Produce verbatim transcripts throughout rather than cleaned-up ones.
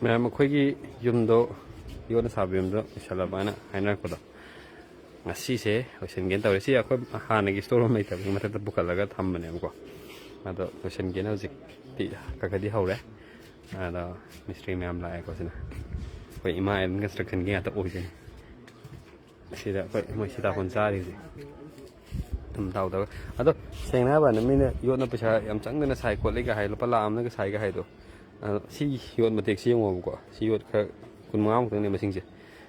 ꯃꯌꯥꯝ, ꯑꯩꯈꯣꯏꯒꯤ ꯌꯨꯝꯗꯣ, ꯌꯣꯠꯅ ꯁꯥꯕ ꯌꯨꯝꯗꯣ ꯂꯣꯏꯁꯜꯂꯕ ꯍꯥꯏꯅ ꯍꯥꯏꯅꯔꯛꯄꯗꯣ, ꯉꯁꯤꯁꯦ ꯂꯣꯏꯁꯤꯟꯒꯦꯅ ꯇꯧꯔꯦ꯫ ꯁꯤ ꯑꯩꯈꯣꯏ ꯍꯥꯟꯅꯒꯤ ꯏꯁꯇꯣꯔ ꯔꯨꯝ ꯂꯩꯇꯕꯒꯤ ꯃꯊꯛꯇ ꯄꯨꯈꯠꯂꯒ ꯊꯝꯕꯅꯦꯕꯀꯣ꯫ ꯑꯗꯣ ꯂꯣꯏꯁꯤꯟꯒꯦꯅ ꯍꯧꯖꯤꯛꯇꯤ ꯈꯔ ꯈꯔꯗꯤ ꯍꯧꯔꯦ꯫ ꯑꯗꯣ ꯃꯤꯁꯇ꯭ꯔꯤ ꯃꯌꯥꯝ ꯂꯥꯛꯑꯦꯀꯣ꯫ ꯁꯤꯅ ꯑꯩꯈꯣꯏ ꯏꯃꯥ ꯑꯦꯟ ꯀꯟꯁꯇ꯭ꯔꯛꯁꯟꯒꯤ ꯉꯥꯛꯇ ꯑꯣꯏꯗꯣꯏꯅꯤ꯫ ꯁꯤꯗ ꯑꯩꯈꯣꯏ ꯃꯣꯏ ꯁꯤꯇꯥꯕꯣꯟ ꯆꯥꯔꯤꯁꯦ꯫ ꯑꯗꯨꯝ ꯇꯥꯎꯗꯕ꯫ ꯑꯗꯣ ꯁꯦꯡꯅ ꯍꯥꯏꯕ ꯀꯥꯟꯗ, ꯃꯤꯅ ꯌꯣꯠꯅ ꯄꯩꯁꯥ ꯌꯥꯝ ꯆꯪꯗꯅ ꯁꯥꯏ ꯈꯣꯠꯂꯤꯒ ꯍꯥꯏ, ꯂꯨꯄꯥ ꯂꯥꯈ ꯑꯃꯅꯒ ꯁꯥꯏꯒ ꯍꯥꯏꯗꯣ, ꯑꯗꯣ ꯁꯤ ꯌꯣꯠ ꯃꯇꯦꯛꯁꯤ ꯌꯦꯡꯉꯣꯕꯀꯣ꯫ ꯁꯤ ꯌꯣꯠ ꯈꯔ ꯀꯨꯟ ꯃꯉꯥꯃꯨꯛꯇꯪꯅꯦ ꯃꯁꯤꯡꯁꯦ꯫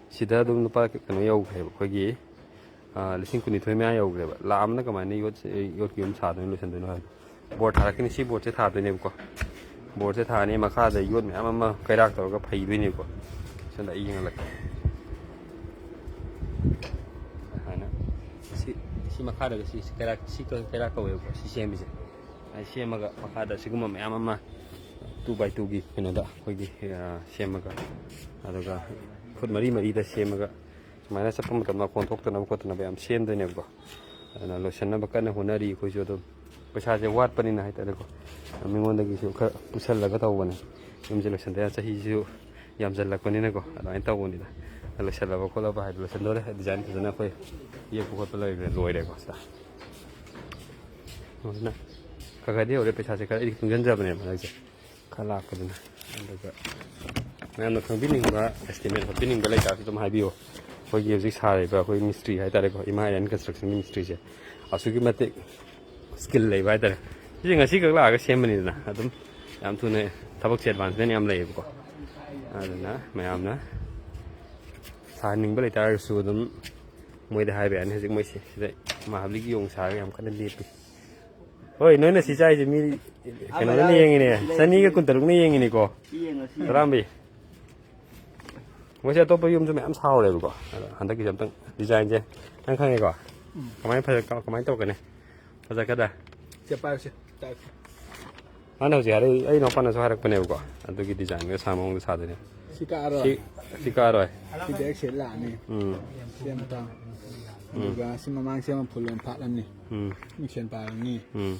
ꯁꯤꯗ ꯑꯗꯨꯝ ꯂꯨꯄꯥ ꯀꯩꯅꯣ ꯌꯧꯈ꯭ꯔꯦꯕ, ꯑꯩꯈꯣꯏꯒꯤ, ꯑꯥ, ꯂꯤꯁꯤꯡ ꯀꯨꯟꯅꯤꯊꯣꯏ ꯃꯌꯥ ꯌꯧꯈ꯭ꯔꯦꯕ꯫ ꯂꯥꯈ ꯑꯃꯅ ꯀꯃꯥꯏꯅ ꯌꯣꯠ, ꯌꯣꯠꯀꯤ ꯌꯨꯝ ꯁꯥꯗꯣꯏꯅꯣ, ꯂꯣꯏꯁꯤꯟꯗꯣꯏꯅꯣ ꯍꯥꯏꯕ꯫ ꯕꯣꯔ ꯊꯥꯔꯛꯀꯅꯤ꯫ ꯁꯤ ꯕꯣꯔꯁꯦ ꯊꯥꯗꯣꯏꯅꯦꯕꯀꯣ꯫ ꯕꯣꯔꯁꯦ ꯊꯥꯔꯅꯤ, ꯃꯈꯥꯗ ꯌꯣꯠ ꯃꯌꯥꯝ ꯑꯃ ꯀꯩꯔꯥꯛ ꯇꯧꯔꯒ ꯐꯩꯗꯣꯏꯅꯦꯕꯀꯣ꯫ ꯁꯣꯝꯗ ꯑꯩ ꯌꯦꯡꯍꯜꯂꯛꯀꯦ꯫ ꯁꯨꯃꯥꯏꯅ ꯁꯤ, ꯁꯤ ꯃꯈꯥꯗꯒ ꯁꯤ, ꯁꯤ ꯀꯩꯔꯥꯛ, ꯁꯤ ꯀꯩꯔꯥꯛ ꯀꯧꯋꯦꯕꯀꯣ, ꯁꯤ ꯁꯦꯝꯃꯤꯁꯦ꯫ ꯑꯩ ꯁꯦꯝꯃꯒ ꯃꯈꯥꯗ ꯁꯤꯒꯨꯝꯕ ꯃꯌꯥꯝ ꯑꯃ two by two ꯒꯤ ꯀꯩꯅꯣꯗ ꯑꯩꯈꯣꯏꯒꯤ, ꯑ, ꯁꯦꯝꯃꯒ, ꯑꯗꯨꯒ ꯐꯨꯠ ꯃꯔꯤ ꯃꯔꯤꯗ ꯁꯦꯝꯃꯒ, ꯁꯨꯃꯥꯏꯅ ꯆꯠꯄ ꯃꯇꯝꯗ ꯃꯈꯣꯟ ꯊꯣꯛꯇꯅꯕ ꯈꯣꯠꯇꯅꯕ ꯌꯥꯝ ꯁꯦꯝꯗꯣꯏꯅꯦꯕꯀꯣ꯫ ꯑꯗꯨꯅ ꯂꯣꯏꯁꯤꯟꯅꯕ ꯀꯟꯅ ꯍꯣꯠꯅꯔꯤ ꯑꯩꯈꯣꯏꯁꯨ꯫ ꯑꯗꯨꯝ ꯄꯩꯁꯥꯁꯦ ꯋꯥꯠꯄꯅꯤꯅ ꯍꯥꯏꯇꯥꯔꯦꯀꯣ, ꯃꯤꯉꯣꯟꯗꯒꯤꯁꯨ ꯈꯔ ꯄꯨꯁꯜꯂꯒ ꯇꯧꯕꯅꯦ꯫ ꯌꯨꯝꯁꯦ ꯂꯣꯏꯁꯤꯟꯗ ꯌꯥ-, ꯆꯍꯤꯁꯤꯁꯨ ꯌꯥꯝꯁꯤꯜꯂꯛꯄꯅꯤꯅꯀꯣ, ꯑꯗꯨꯃꯥꯏꯅ ꯇꯧꯕꯅꯤꯗ꯫ ꯂꯣꯏꯁꯤꯜꯂꯕ ꯈꯣꯠꯂꯕ ꯍꯥꯏꯗꯣ ꯂꯣꯏꯁꯤꯟꯗꯣꯔꯦ꯫ ꯗꯤꯖꯥꯏꯟ ꯐꯖꯅ ꯑꯩꯈꯣꯏ ꯌꯦꯛꯄ ꯈꯣꯠꯄ ꯂꯣꯏꯈ꯭ꯔꯦ, ꯂꯣꯏꯔꯦꯀꯣ꯫ ꯁꯤꯗ ꯑꯗꯨꯅ ꯈꯔ ꯈꯔꯗꯤ ꯍꯧꯔꯦ꯫ ꯄꯩꯁꯥꯁꯦ ꯈꯔ ꯑꯩꯗꯤ ꯇꯨꯡꯁꯤꯟꯖꯕꯅꯦꯕ ꯍꯟꯗꯛꯁꯦ꯫ ꯈꯔ ꯂꯥꯛꯄꯗꯨꯅ꯫ ꯑꯗꯨꯒ ꯃꯌꯥꯝꯅ ꯈꯪꯕꯤꯅꯤꯡꯕ, ꯑꯦꯁꯇꯤꯃꯦꯠ ꯍꯣꯠꯄꯤꯅꯤꯡꯕ ꯂꯩꯇꯥꯔꯁꯨ ꯑꯗꯨꯝ ꯍꯥꯏꯕꯤꯌꯨ꯫ ꯑꯩꯈꯣꯏꯒꯤ ꯍꯧꯖꯤꯛ ꯁꯥꯔꯤꯕ ꯑꯩꯈꯣꯏ ꯃꯤꯁꯇ꯭ꯔꯤ ꯍꯥꯏꯇꯥꯔꯦꯀꯣ, ꯏꯃꯥ ꯑꯦꯟ ꯀꯟꯁꯇ꯭ꯔꯛꯁꯟꯒꯤ ꯃꯤꯁꯇ꯭ꯔꯤꯁꯦ ꯑꯁꯨꯛꯀꯤ ꯃꯇꯤꯛ ꯁ꯭ꯀꯤꯜ ꯂꯩꯕ ꯍꯥꯏꯇꯥꯔꯦ꯫ ꯁꯤꯁꯦ ꯉꯁꯤ ꯈꯛ ꯂꯥꯛꯑꯒ ꯁꯦꯝꯕꯅꯤꯗꯅ, ꯑꯗꯨꯝ ꯌꯥꯝ ꯊꯨꯅ ꯊꯕꯛꯁꯦ ꯑꯦꯗꯚꯥꯟꯁꯃꯦꯟ ꯌꯥꯝ ꯂꯩꯌꯦꯕꯀꯣ꯫ ꯑꯗꯨꯅ ꯃꯌꯥꯝꯅ ꯁꯥꯍꯟꯅꯤꯡꯕ ꯂꯩꯇꯥꯔꯒꯁꯨ ꯑꯗꯨꯝ ꯃꯣꯏꯗ ꯍꯥꯏꯕ ꯌꯥꯅꯤ꯫ ꯍꯧꯖꯤꯛ ꯃꯣꯏꯁꯦ ꯁꯤꯗ ꯃꯍꯥꯕꯂꯤꯒꯤ ꯌꯣꯡ ꯁꯥꯔꯒ ꯌꯥꯝ ꯀꯟꯅ ꯂꯦꯞꯄꯤ꯫ ꯍꯣꯏ, ꯅꯣꯏꯅ ꯁꯤ ꯆꯥꯏꯁꯦ ꯃꯤ ꯀꯩꯅꯣꯗꯅ ꯌꯦꯡꯉꯤꯅꯦ, ꯆꯅꯤꯒ ꯀꯨꯟꯇꯔꯨꯛꯅ ꯌꯦꯡꯉꯤꯅꯤꯀꯣ꯫ ꯌꯦꯡꯉꯁꯤ꯫ ꯇꯔꯥꯝꯕꯤ꯫ ꯃꯣꯏꯁꯦ ꯑꯇꯣꯞꯄ ꯌꯨꯝꯁꯨ ꯃꯌꯥꯝ ꯁꯥꯍꯧꯔꯦꯕꯀꯣ꯫ ꯑꯗꯣ ꯍꯟꯗꯛꯀꯤꯁꯦ ꯑꯝꯇꯪ ꯗꯤꯖꯥꯏꯟꯁꯦ ꯅꯪ ꯈꯪꯉꯦꯀꯣ? ꯎꯝ꯫ ꯀꯃꯥꯏꯅ ꯐꯖ-, ꯀꯃꯥꯏꯅ ꯇꯧꯔꯛꯀꯅꯤ? ꯐꯖꯒꯗ꯭ꯔꯥ? ꯁꯦ, ꯄꯥꯏꯌꯨꯁꯦ, ꯄꯥꯏꯌꯨꯁꯦ꯫ ꯃꯥꯅ ꯍꯧꯖꯤꯛ ꯍꯥꯏꯔꯛꯏ, ꯑꯩ ꯏꯅꯥꯎꯄꯥꯅꯁꯨ ꯍꯥꯏꯔꯛꯄꯅꯦꯕꯀꯣ꯫ ꯑꯗꯨꯒꯤ ꯗꯤꯖꯥꯏꯟꯒ ꯁꯥ ꯃꯑꯣꯡꯗ ꯁꯥꯗꯣꯏꯅꯦ꯫ ꯁꯤ ꯀꯛꯑꯔꯣꯏ꯫ ꯁꯤ, ꯁꯤ ꯀꯛꯑꯔꯣꯏ꯫ ꯁꯤꯗꯤ ꯑꯦꯛꯁꯦꯜ ꯂꯥꯛꯑꯅꯤ꯫ ꯎꯝ꯫ ꯁꯤ ꯑꯃꯇꯪ꯫ ꯎꯝ꯫ ꯑꯗꯨꯒ ꯁꯤ ꯃꯃꯥꯡꯁꯦ ꯑꯃ ꯐꯨꯜ ꯑꯣꯏꯅ ꯐꯥꯠꯂꯅꯤ꯫ ꯎꯝ꯫ ꯃꯤꯡꯁꯦꯜ ꯄꯥꯜꯂꯅꯤ꯫ ꯎꯝ꯫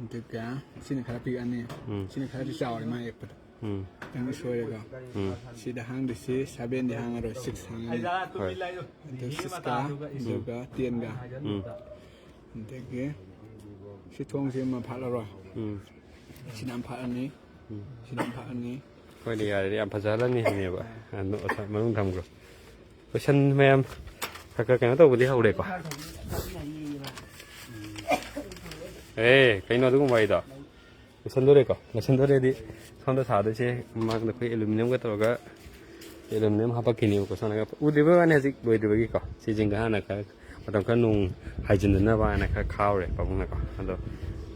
ꯑꯗꯨꯒ ꯁꯤꯅ ꯈꯔ ꯄꯤꯛꯑꯅꯤ꯫ ꯎꯝ꯫ ꯁꯤꯅ ꯈꯔꯗꯤ ꯆꯥꯎꯔꯦ ꯃꯥ ꯌꯦꯛꯄꯗ꯫ ꯎꯝ꯫ ꯈꯤꯇꯪ ꯁꯣꯏꯔꯒ꯫ ꯎꯝ꯫ ꯁꯤꯗ ꯍꯥꯡꯗꯣꯏꯁꯤ ꯁꯚꯦꯟꯗꯤ ꯍꯥꯡꯉꯔꯣꯏ, ꯁꯤꯛꯁ ꯍꯥꯡꯉꯅꯤ꯫ ꯍꯣꯏ꯫ ꯑꯗꯨ ꯁꯤꯛꯁꯀ ꯑꯗꯨꯒ ꯇꯦꯟꯒ꯫ ꯎꯝ꯫ ꯑꯗꯒꯤ ꯁꯤ ꯊꯣꯡꯁꯤ ꯑꯃ ꯐꯥꯠꯂꯔꯣꯏ꯫ ꯎꯝ꯫ ꯁꯤꯅ ꯑꯃ ꯐꯥꯠꯂꯅꯤ꯫ ꯎꯝ꯫ ꯁꯤꯅ ꯑꯃ ꯐꯥꯠꯂꯅꯤ꯫ ꯍꯣꯏꯅꯦ, ꯌꯥꯔꯦ, ꯌꯥꯝ ꯐꯖꯍꯜꯂꯅꯤ ꯍꯥꯏꯅꯦꯕ꯫ ꯑꯗꯣ ꯑꯁ, ꯃꯅꯨꯡ ꯊꯝꯈ꯭ꯔꯣ꯫ ꯀꯣꯏꯁꯟ ꯃꯌꯥꯝ ꯈꯔ ꯈꯔ ꯀꯩꯅꯣ ꯇꯧꯕꯗꯤ ꯍꯧꯔꯦꯀꯣ꯫ ꯑꯦ, ꯀꯩꯅꯣ ꯑꯗꯨꯒꯨꯝꯕ ꯋꯥꯔꯤꯗꯣ? ꯂꯣꯏꯁꯟꯗꯣꯔꯦꯀꯣ? ꯂꯣꯏꯁꯟꯗꯣꯔꯦꯗꯤ ꯁꯣꯝꯗ ꯁꯥꯗꯣꯏꯁꯦ ꯃꯃꯥꯡꯗ ꯑꯩꯈꯣꯏ ꯑꯦꯂꯨꯃꯤꯅꯤꯌꯝꯒ ꯇꯧꯔꯒ ꯑꯦꯂꯨꯃꯤꯅꯤꯌꯝ ꯍꯥꯄꯛꯈꯤꯅꯦꯕꯀꯣ꯫ ꯁꯣꯝꯗ ꯎꯗ꯭ꯔꯤꯕꯩ ꯋꯥꯅꯤ, ꯍꯧꯖꯤꯛ ꯂꯣꯏꯗ꯭ꯔꯤꯕꯒꯤꯀꯣ꯫ ꯁꯤꯁꯤꯡꯒ ꯍꯥꯟꯅ ꯈꯔ ꯃꯇꯝ ꯈꯔ ꯅꯣꯡ ꯍꯥꯏꯖꯤꯟꯅꯅꯕ ꯍꯥꯏꯅ ꯈꯔ ꯈꯥꯎꯔꯦ ꯄꯥꯕꯨꯡꯅꯀꯣ꯫ ꯑꯗꯣ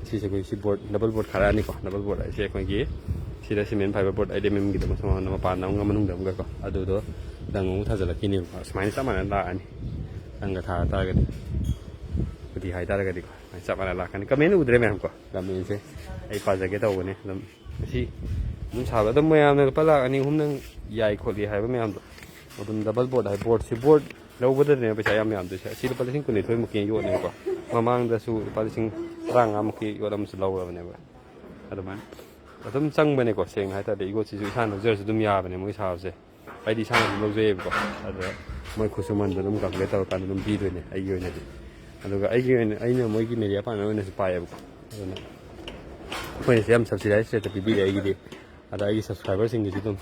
ꯁꯤꯁꯦ ꯑꯩꯈꯣꯏ ꯁꯤ ꯕꯣꯔꯗ, ꯗꯕꯜ ꯕꯣꯔꯗ ꯈꯥꯔꯛꯑꯅꯤꯀꯣ꯫ ꯗꯕꯜ ꯕꯣꯔꯗ ꯍꯥꯏꯁꯦ ꯑꯩꯈꯣꯏꯒꯤ ꯁꯤꯗ ꯁꯤꯃꯦꯟ ꯐꯥꯏꯕꯔ ꯕꯣꯔꯗ ꯑꯥꯏꯗꯦꯝ ꯑꯦꯝꯒꯤꯗꯃꯛ ꯁꯣꯝ ꯃꯄꯥꯟꯗ ꯑꯃꯒ ꯃꯅꯨꯡꯗ ꯑꯃꯒꯀꯣ꯫ ꯑꯗꯨꯗꯣ ꯗꯪ ꯑꯃꯨꯛ ꯊꯥꯖꯤꯜꯂꯛꯈꯤꯅꯦꯕꯀꯣ꯫ ꯁꯨꯃꯥꯏꯅ ꯆꯞ ꯃꯥꯟꯅꯅ ꯂꯥꯛꯑꯅꯤ꯫ ꯗꯪꯒ ꯊꯥ ꯇꯥꯔꯒꯗꯤ, ꯐꯨꯇꯤ ꯍꯥꯏ ꯇꯥꯔꯒꯗꯤꯀꯣ꯫ ꯁꯨꯃꯥꯏꯅ ꯆꯞ ꯃꯥꯟꯅꯅ ꯂꯥꯛꯀꯅꯤ꯫ ꯀꯃꯦꯟ ꯎꯗ꯭ꯔꯦ ꯃꯌꯥꯝ ꯀꯣ꯫ ꯀꯃꯦꯟꯁꯦ ꯑꯩ ꯄꯥꯖꯒꯦ ꯇꯧꯕꯅꯦ꯫ ꯑꯗꯨꯝ ꯁꯤ ꯑꯗꯨꯝ ꯁꯥꯕ ꯑꯗꯨꯝ ꯃꯌꯥꯝꯅ ꯂꯨꯄꯥ ꯂꯥꯛ ꯑꯅꯤ ꯑꯍꯨꯝꯗꯪ ꯌꯥꯏ ꯈꯣꯠꯂꯤ ꯍꯥꯏꯕ ꯃꯌꯥꯝꯗꯣ ꯑꯗꯨꯝ ꯗꯕꯜ ꯕꯣꯔꯗ ꯍꯥꯏ, ꯕꯣꯔꯗꯁꯤ ꯕꯣꯔꯗ ꯂꯧꯕꯗꯅꯦ ꯄꯩꯁꯥ ꯌꯥꯝ ꯌꯥꯝꯗꯣꯏꯁꯦ꯫ ꯑꯁꯤ ꯂꯨꯄꯥ ꯂꯤꯁꯤꯡ ꯀꯨꯟꯅꯤꯊꯣꯏꯃꯨꯛꯀꯤ ꯌꯣꯠꯅꯦꯕꯀꯣ꯫ ꯃꯃꯥꯡꯗꯁꯨ ꯂꯨꯄꯥ ꯂꯤꯁꯤꯡ ꯇꯔꯥꯃꯉꯥꯃꯨꯛꯀꯤ ꯌꯣꯠ ꯑꯃꯁꯨ ꯂꯧꯔꯕꯅꯦꯕ꯫ ꯑꯗꯨꯃꯥꯏꯅ ꯑꯗꯨꯝ ꯆꯪꯕꯅꯦꯀꯣ꯫ ꯁꯦꯡꯅ ꯍꯥꯏ ꯇꯥꯔꯗꯤ ꯌꯣꯠꯁꯤꯁꯨ ꯏꯁꯥꯅ ꯂꯧꯖꯔꯁꯨ ꯑꯗꯨꯝ ꯌꯥꯕꯅꯦ ꯃꯣꯏ ꯁꯥꯕꯁꯦ꯫ ꯑꯩꯗꯤ ꯏꯁꯥꯅ ꯑꯗꯨꯝ ꯂꯧꯖꯩꯌꯦꯕꯀꯣ꯫ ꯑꯗ ꯃꯣꯏ ꯈꯨꯠꯁꯨꯃꯟꯗꯣ ꯑꯗꯨꯝ ꯀꯥꯜꯀꯨꯂꯦꯠ ꯇꯧꯔꯀꯥꯟꯗ ꯑꯗꯨꯝ ꯄꯤꯗꯣꯏꯅꯦ ꯑꯩꯒꯤ ꯑꯣꯏꯅꯗꯤ꯫ ꯑꯗꯨꯒ ꯑꯩꯒꯤ ꯑꯣꯏꯅ, ꯑꯩꯅ ꯃꯣꯏꯒꯤ ꯃꯦꯗꯤꯌꯥ ꯄꯥꯔꯠꯅꯔ ꯑꯣꯏꯅꯁꯨ ꯄꯥꯏꯌꯦꯕꯀꯣ꯫ ꯑꯗꯨꯅ ꯑꯩꯈꯣꯏꯅꯁꯨ ꯌꯥꯝ ꯁꯕꯁꯤꯗꯥꯏꯁ ꯔꯦꯠꯇ ꯄꯤꯕꯤꯔꯦ ꯑꯩꯒꯤꯗꯤ꯫ ꯑꯗ ꯑꯩꯒꯤ ꯁꯕꯁꯀ꯭ꯔꯥꯏꯕꯔꯁꯤꯡꯒꯤꯁꯨ ꯑꯗꯨꯝ,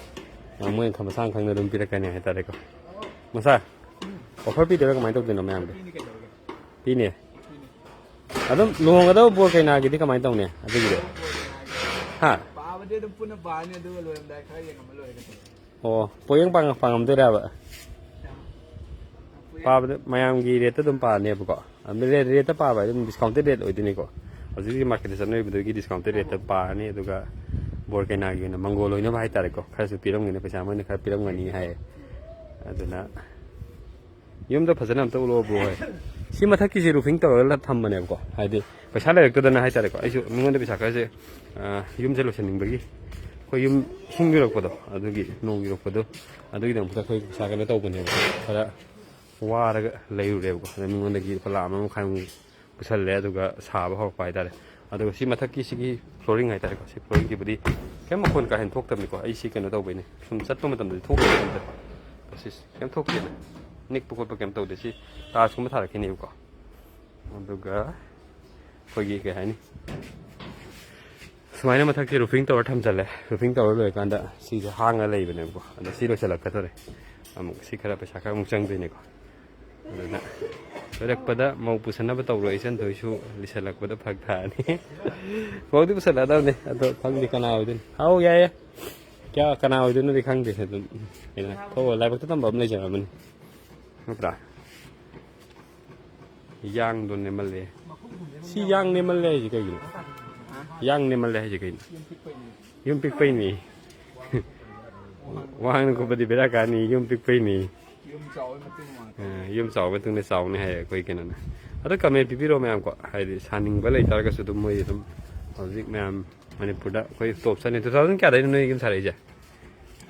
ꯑ, ꯃꯣꯏꯅ ꯈ-, ꯃꯁꯥꯅ ꯈꯪꯅ ꯑꯗꯨꯝ ꯄꯤꯔꯛꯀꯅꯤ ꯍꯥꯏꯇꯥꯔꯦꯀꯣ꯫ ꯃꯁꯥ ꯑꯣꯐꯔ ꯄꯤꯗꯣꯏꯔꯥ ꯀꯃꯥꯏꯅ ꯇꯧꯗꯣꯏꯅꯣ ꯃꯌꯥꯝꯒꯤ? ꯄꯤꯅꯤ꯫ ꯑꯗꯨꯝ ꯂꯨꯍꯣꯡꯒꯗꯕ ꯕꯣꯔ ꯀꯩꯅꯥꯒꯤꯗꯤ ꯀꯃꯥꯏꯅ ꯇꯧꯅꯤ ꯑꯗꯨꯒꯤꯗꯤ? ꯍꯥ? ꯄꯥꯕꯗꯤ ꯑꯗꯨꯝ ꯄꯨꯟꯅ ꯄꯥꯅꯤ, ꯑꯗꯨꯒ ꯂꯣꯏꯔꯝꯗꯥꯏ ꯈꯔ ꯌꯦꯡꯉꯝꯃ ꯂꯣꯏꯔꯦ ꯀꯩꯗꯧꯔꯒꯦ? ꯑꯣ, ꯄꯣꯌꯦꯡ ꯄꯥꯡ-, ꯄꯥꯡꯉꯝꯗꯣꯏꯔꯕ? ꯄꯥꯕꯗ ꯃꯌꯥꯝꯒꯤ ꯔꯦꯠꯇ ꯑꯗꯨꯝ ꯄꯥꯔꯅꯦꯕꯀꯣ꯫ ꯑꯗꯨꯝ ꯔꯦꯠ, ꯔꯦꯠꯇ ꯄꯥꯕ ꯍꯥꯏꯗꯤ ꯑꯗꯨꯝ ꯗꯤꯁꯀꯥꯎꯟꯇꯦꯠ ꯔꯦꯠ ꯑꯣꯏꯗꯣꯏꯅꯤꯀꯣ꯫ ꯍꯧꯖꯤꯛ ꯍꯧꯖꯤꯛ ꯃꯥꯔꯀꯦꯠꯇ ꯆꯠꯅꯔꯤꯕꯗꯨꯒꯤ ꯗꯤꯁꯀꯥꯎꯟꯇꯦꯠ ꯔꯦꯠꯇ ꯄꯥꯔꯅꯤ꯫ ꯑꯗꯨꯒ ꯕꯣꯔ ꯀꯩꯅꯥꯒꯤ ꯑꯣꯏꯅ ꯃꯪꯒꯣꯜ ꯑꯣꯏꯅꯕ ꯍꯥꯏꯇꯥꯔꯦꯀꯣ, ꯈꯔꯁꯨ ꯄꯤꯔꯝꯒꯅꯤ, ꯄꯩꯁꯥ ꯃꯣꯏꯅ ꯈꯔ ꯄꯤꯔꯝꯒꯅꯤ ꯍꯥꯏꯌꯦ꯫ ꯑꯗꯨꯅ ꯌꯨꯝꯗ ꯐꯖꯅ ꯑꯝꯇ ꯎꯠꯂꯛꯑꯣ ꯕ꯭ꯔꯣ ꯍꯣꯏ꯫ ꯁꯤ ꯃꯊꯛꯀꯤꯁꯤ ꯔꯨꯐꯤꯡ ꯇꯧꯔꯒ ꯊꯝꯕꯅꯦꯕꯀꯣ, ꯍꯥꯏꯗꯤ ꯄꯩꯁꯥ ꯂꯩꯔꯛꯇꯗꯅ ꯍꯥꯏꯇꯥꯔꯦꯀꯣ꯫ ꯑꯩꯁꯨ ꯃꯤꯉꯣꯟꯗ ꯄꯩꯁꯥ ꯈꯔꯁꯦ, ꯑ, ꯌꯨꯝꯁꯦ ꯂꯣꯏꯁꯤꯟꯅꯤꯡꯕꯒꯤ, ꯑꯩꯈꯣꯏ ꯌꯨꯝ ꯏꯁꯤꯡ ꯌꯨꯔꯛꯄꯗꯣ, ꯑꯗꯨꯒꯤ ꯅꯣꯡ ꯌꯨꯔꯛꯄꯗꯣ, ꯑꯗꯨꯒꯤꯗꯃꯛꯇ ꯑꯩꯈꯣꯏ ꯄꯩꯁꯥ ꯀꯩꯅꯣ ꯇꯧꯕꯅꯦꯕ, ꯈꯔ ꯋꯥꯔꯒ ꯂꯩꯔꯨꯔꯦꯕꯀꯣ꯫ ꯑꯗ ꯃꯤꯉꯣꯟꯗꯒꯤ ꯂꯨꯄꯥ ꯂꯥꯈ ꯑꯃ ꯃꯈꯥꯏꯃꯨꯛ ꯄꯨꯁꯜꯂꯦ, ꯑꯗꯨꯒ ꯁꯥꯕ ꯍꯧꯔꯛꯄ ꯍꯥꯏꯇꯥꯔꯦ꯫ ꯑꯗꯨꯒ ꯁꯤ ꯃꯊꯛꯀꯤ ꯁꯤꯒꯤ flooring ꯍꯥꯏꯇꯥꯔꯦꯀꯣ, ꯁꯤ flooringꯁꯤꯕꯨꯗꯤ ꯀꯩꯝ ꯃꯈꯣꯟ ꯀꯥ ꯍꯦꯟꯅ ꯊꯣꯛꯇꯕꯅꯤꯀꯣ꯫ ꯑꯩ ꯁꯤ ꯀꯩꯅꯣ ꯇꯧꯕꯩꯅꯦ, ꯁꯨꯝ ꯆꯠꯄ ꯃꯇꯝꯗꯗꯤ ꯊꯣꯛꯇꯕ ꯃꯇꯝꯗ ꯁꯤ ꯀꯩꯝ ꯊꯣꯛꯇꯦꯅ, ꯅꯤꯛꯄ ꯈꯣꯠꯄ ꯀꯩꯝ ꯇꯧꯗꯦ꯫ ꯁꯤ tiles ꯀꯨꯝꯕ ꯊꯥꯔꯛꯈꯤꯅꯦꯕꯀꯣ꯫ ꯑꯗꯨꯒ ꯑꯩꯈꯣꯏꯒꯤ ꯀꯩ ꯍꯥꯏꯅꯤ, ꯁꯨꯃꯥꯏꯅ ꯃꯊꯛꯁꯦ roofing ꯇꯧꯔ ꯊꯝꯖꯜꯂꯦ꯫ Roofing ꯇꯧꯔ ꯂꯣꯏꯔꯀꯥꯟꯗ ꯁꯤꯁꯦ ꯍꯥꯡꯉ ꯂꯩꯕꯅꯦꯕꯀꯣ꯫ ꯑꯗꯣ ꯁꯤ ꯂꯣꯏꯁꯤꯜꯂꯛꯀꯗꯧꯔꯦ꯫ ꯑꯃꯨꯛ ꯁꯤ ꯈꯔ ꯄꯩꯁꯥ ꯈꯔ ꯑꯃꯨꯛ ꯆꯪꯗꯣꯏꯅꯦꯀꯣ꯫ ꯑꯗꯨꯅ ꯂꯣꯏꯔꯛꯄꯗ ꯃꯧ ꯄꯨꯁꯟꯅꯕ ꯇꯧꯔꯣ ꯏꯆꯟ ꯊꯣꯏꯁꯨ, ꯂꯤꯁꯜꯂꯛꯄꯗ ꯐꯔꯛ ꯇꯥꯔꯅꯤ꯫ ꯃꯧꯗꯤ ꯄꯨꯁꯜꯂꯛꯑꯗꯕꯅꯤ, ꯑꯗꯣ ꯈꯪꯗꯦ ꯀꯅꯥ ꯑꯣꯏꯗꯣꯏꯅꯣ꯫ ꯍꯥꯎ, ꯌꯥꯏꯌꯦ꯫ ꯀꯌꯥ, ꯀꯅꯥ ꯑꯣꯏꯗꯣꯏꯅꯣꯗꯤ ꯈꯪꯗꯦ꯫ ꯑꯗꯨꯝ ꯀꯩꯅꯣ, ꯊꯣꯛꯑꯣ, ꯂꯥꯏꯕꯛꯇ ꯇꯝꯕ ꯑꯃ ꯂꯩꯖꯔꯝꯃꯅꯤ, ꯅꯠꯇ꯭ꯔꯥ? ꯌꯥꯡꯗꯣ ꯅꯦꯝꯃꯜꯂꯦ꯫ ꯁꯤ ꯌꯥꯡ ꯅꯦꯝꯃꯜꯂꯦ ꯍꯥꯏꯁꯦ ꯀꯩꯒꯤꯅꯣ? ꯌꯥꯡ ꯅꯦꯝꯃꯜꯂꯦ ꯍꯥꯏꯁꯦ ꯀꯩꯅꯣ? ꯌꯨꯝ ꯄꯤꯛꯄꯩꯅꯤ꯫ ꯋꯥꯡꯅ ꯀꯨꯞꯄꯗꯤ ꯕꯦꯔꯥ ꯀꯥꯅꯤ, ꯌꯨꯝ ꯄꯤꯛꯄꯩꯅꯤ꯫ ꯌꯨꯝ ꯆꯥꯎꯕꯩ ꯃꯇꯨꯡ ꯏꯟꯅ꯫ ꯑ, ꯌꯨꯝ ꯆꯥꯎꯕ ꯃꯇꯨꯡꯗ ꯆꯥꯎꯅꯤ ꯍꯥꯏꯌꯦ ꯑꯩꯈꯣꯏ ꯀꯩꯅꯣꯅ꯫ ꯑꯗꯣ comment ꯄꯤꯕꯤꯔꯣ ꯃꯌꯥꯝ ꯀꯣ, ꯍꯥꯏꯗꯤ ꯁꯥꯅꯤꯡꯕ ꯂꯩꯇꯥꯔꯒꯁꯨ ꯑꯗꯨꯝ ꯃꯣꯏ ꯑꯗꯨꯝ ꯍꯧꯖꯤꯛ ꯃꯌꯥꯝ ꯃꯅꯤꯄꯨꯔꯗ ꯑꯩꯈꯣꯏ top ꯆꯠꯅꯤ꯫ Two thousand ꯀꯌꯥꯗꯩꯅꯣ ꯅꯣꯏ ꯌꯨꯝ ꯁꯥꯔꯛꯏꯁꯦ?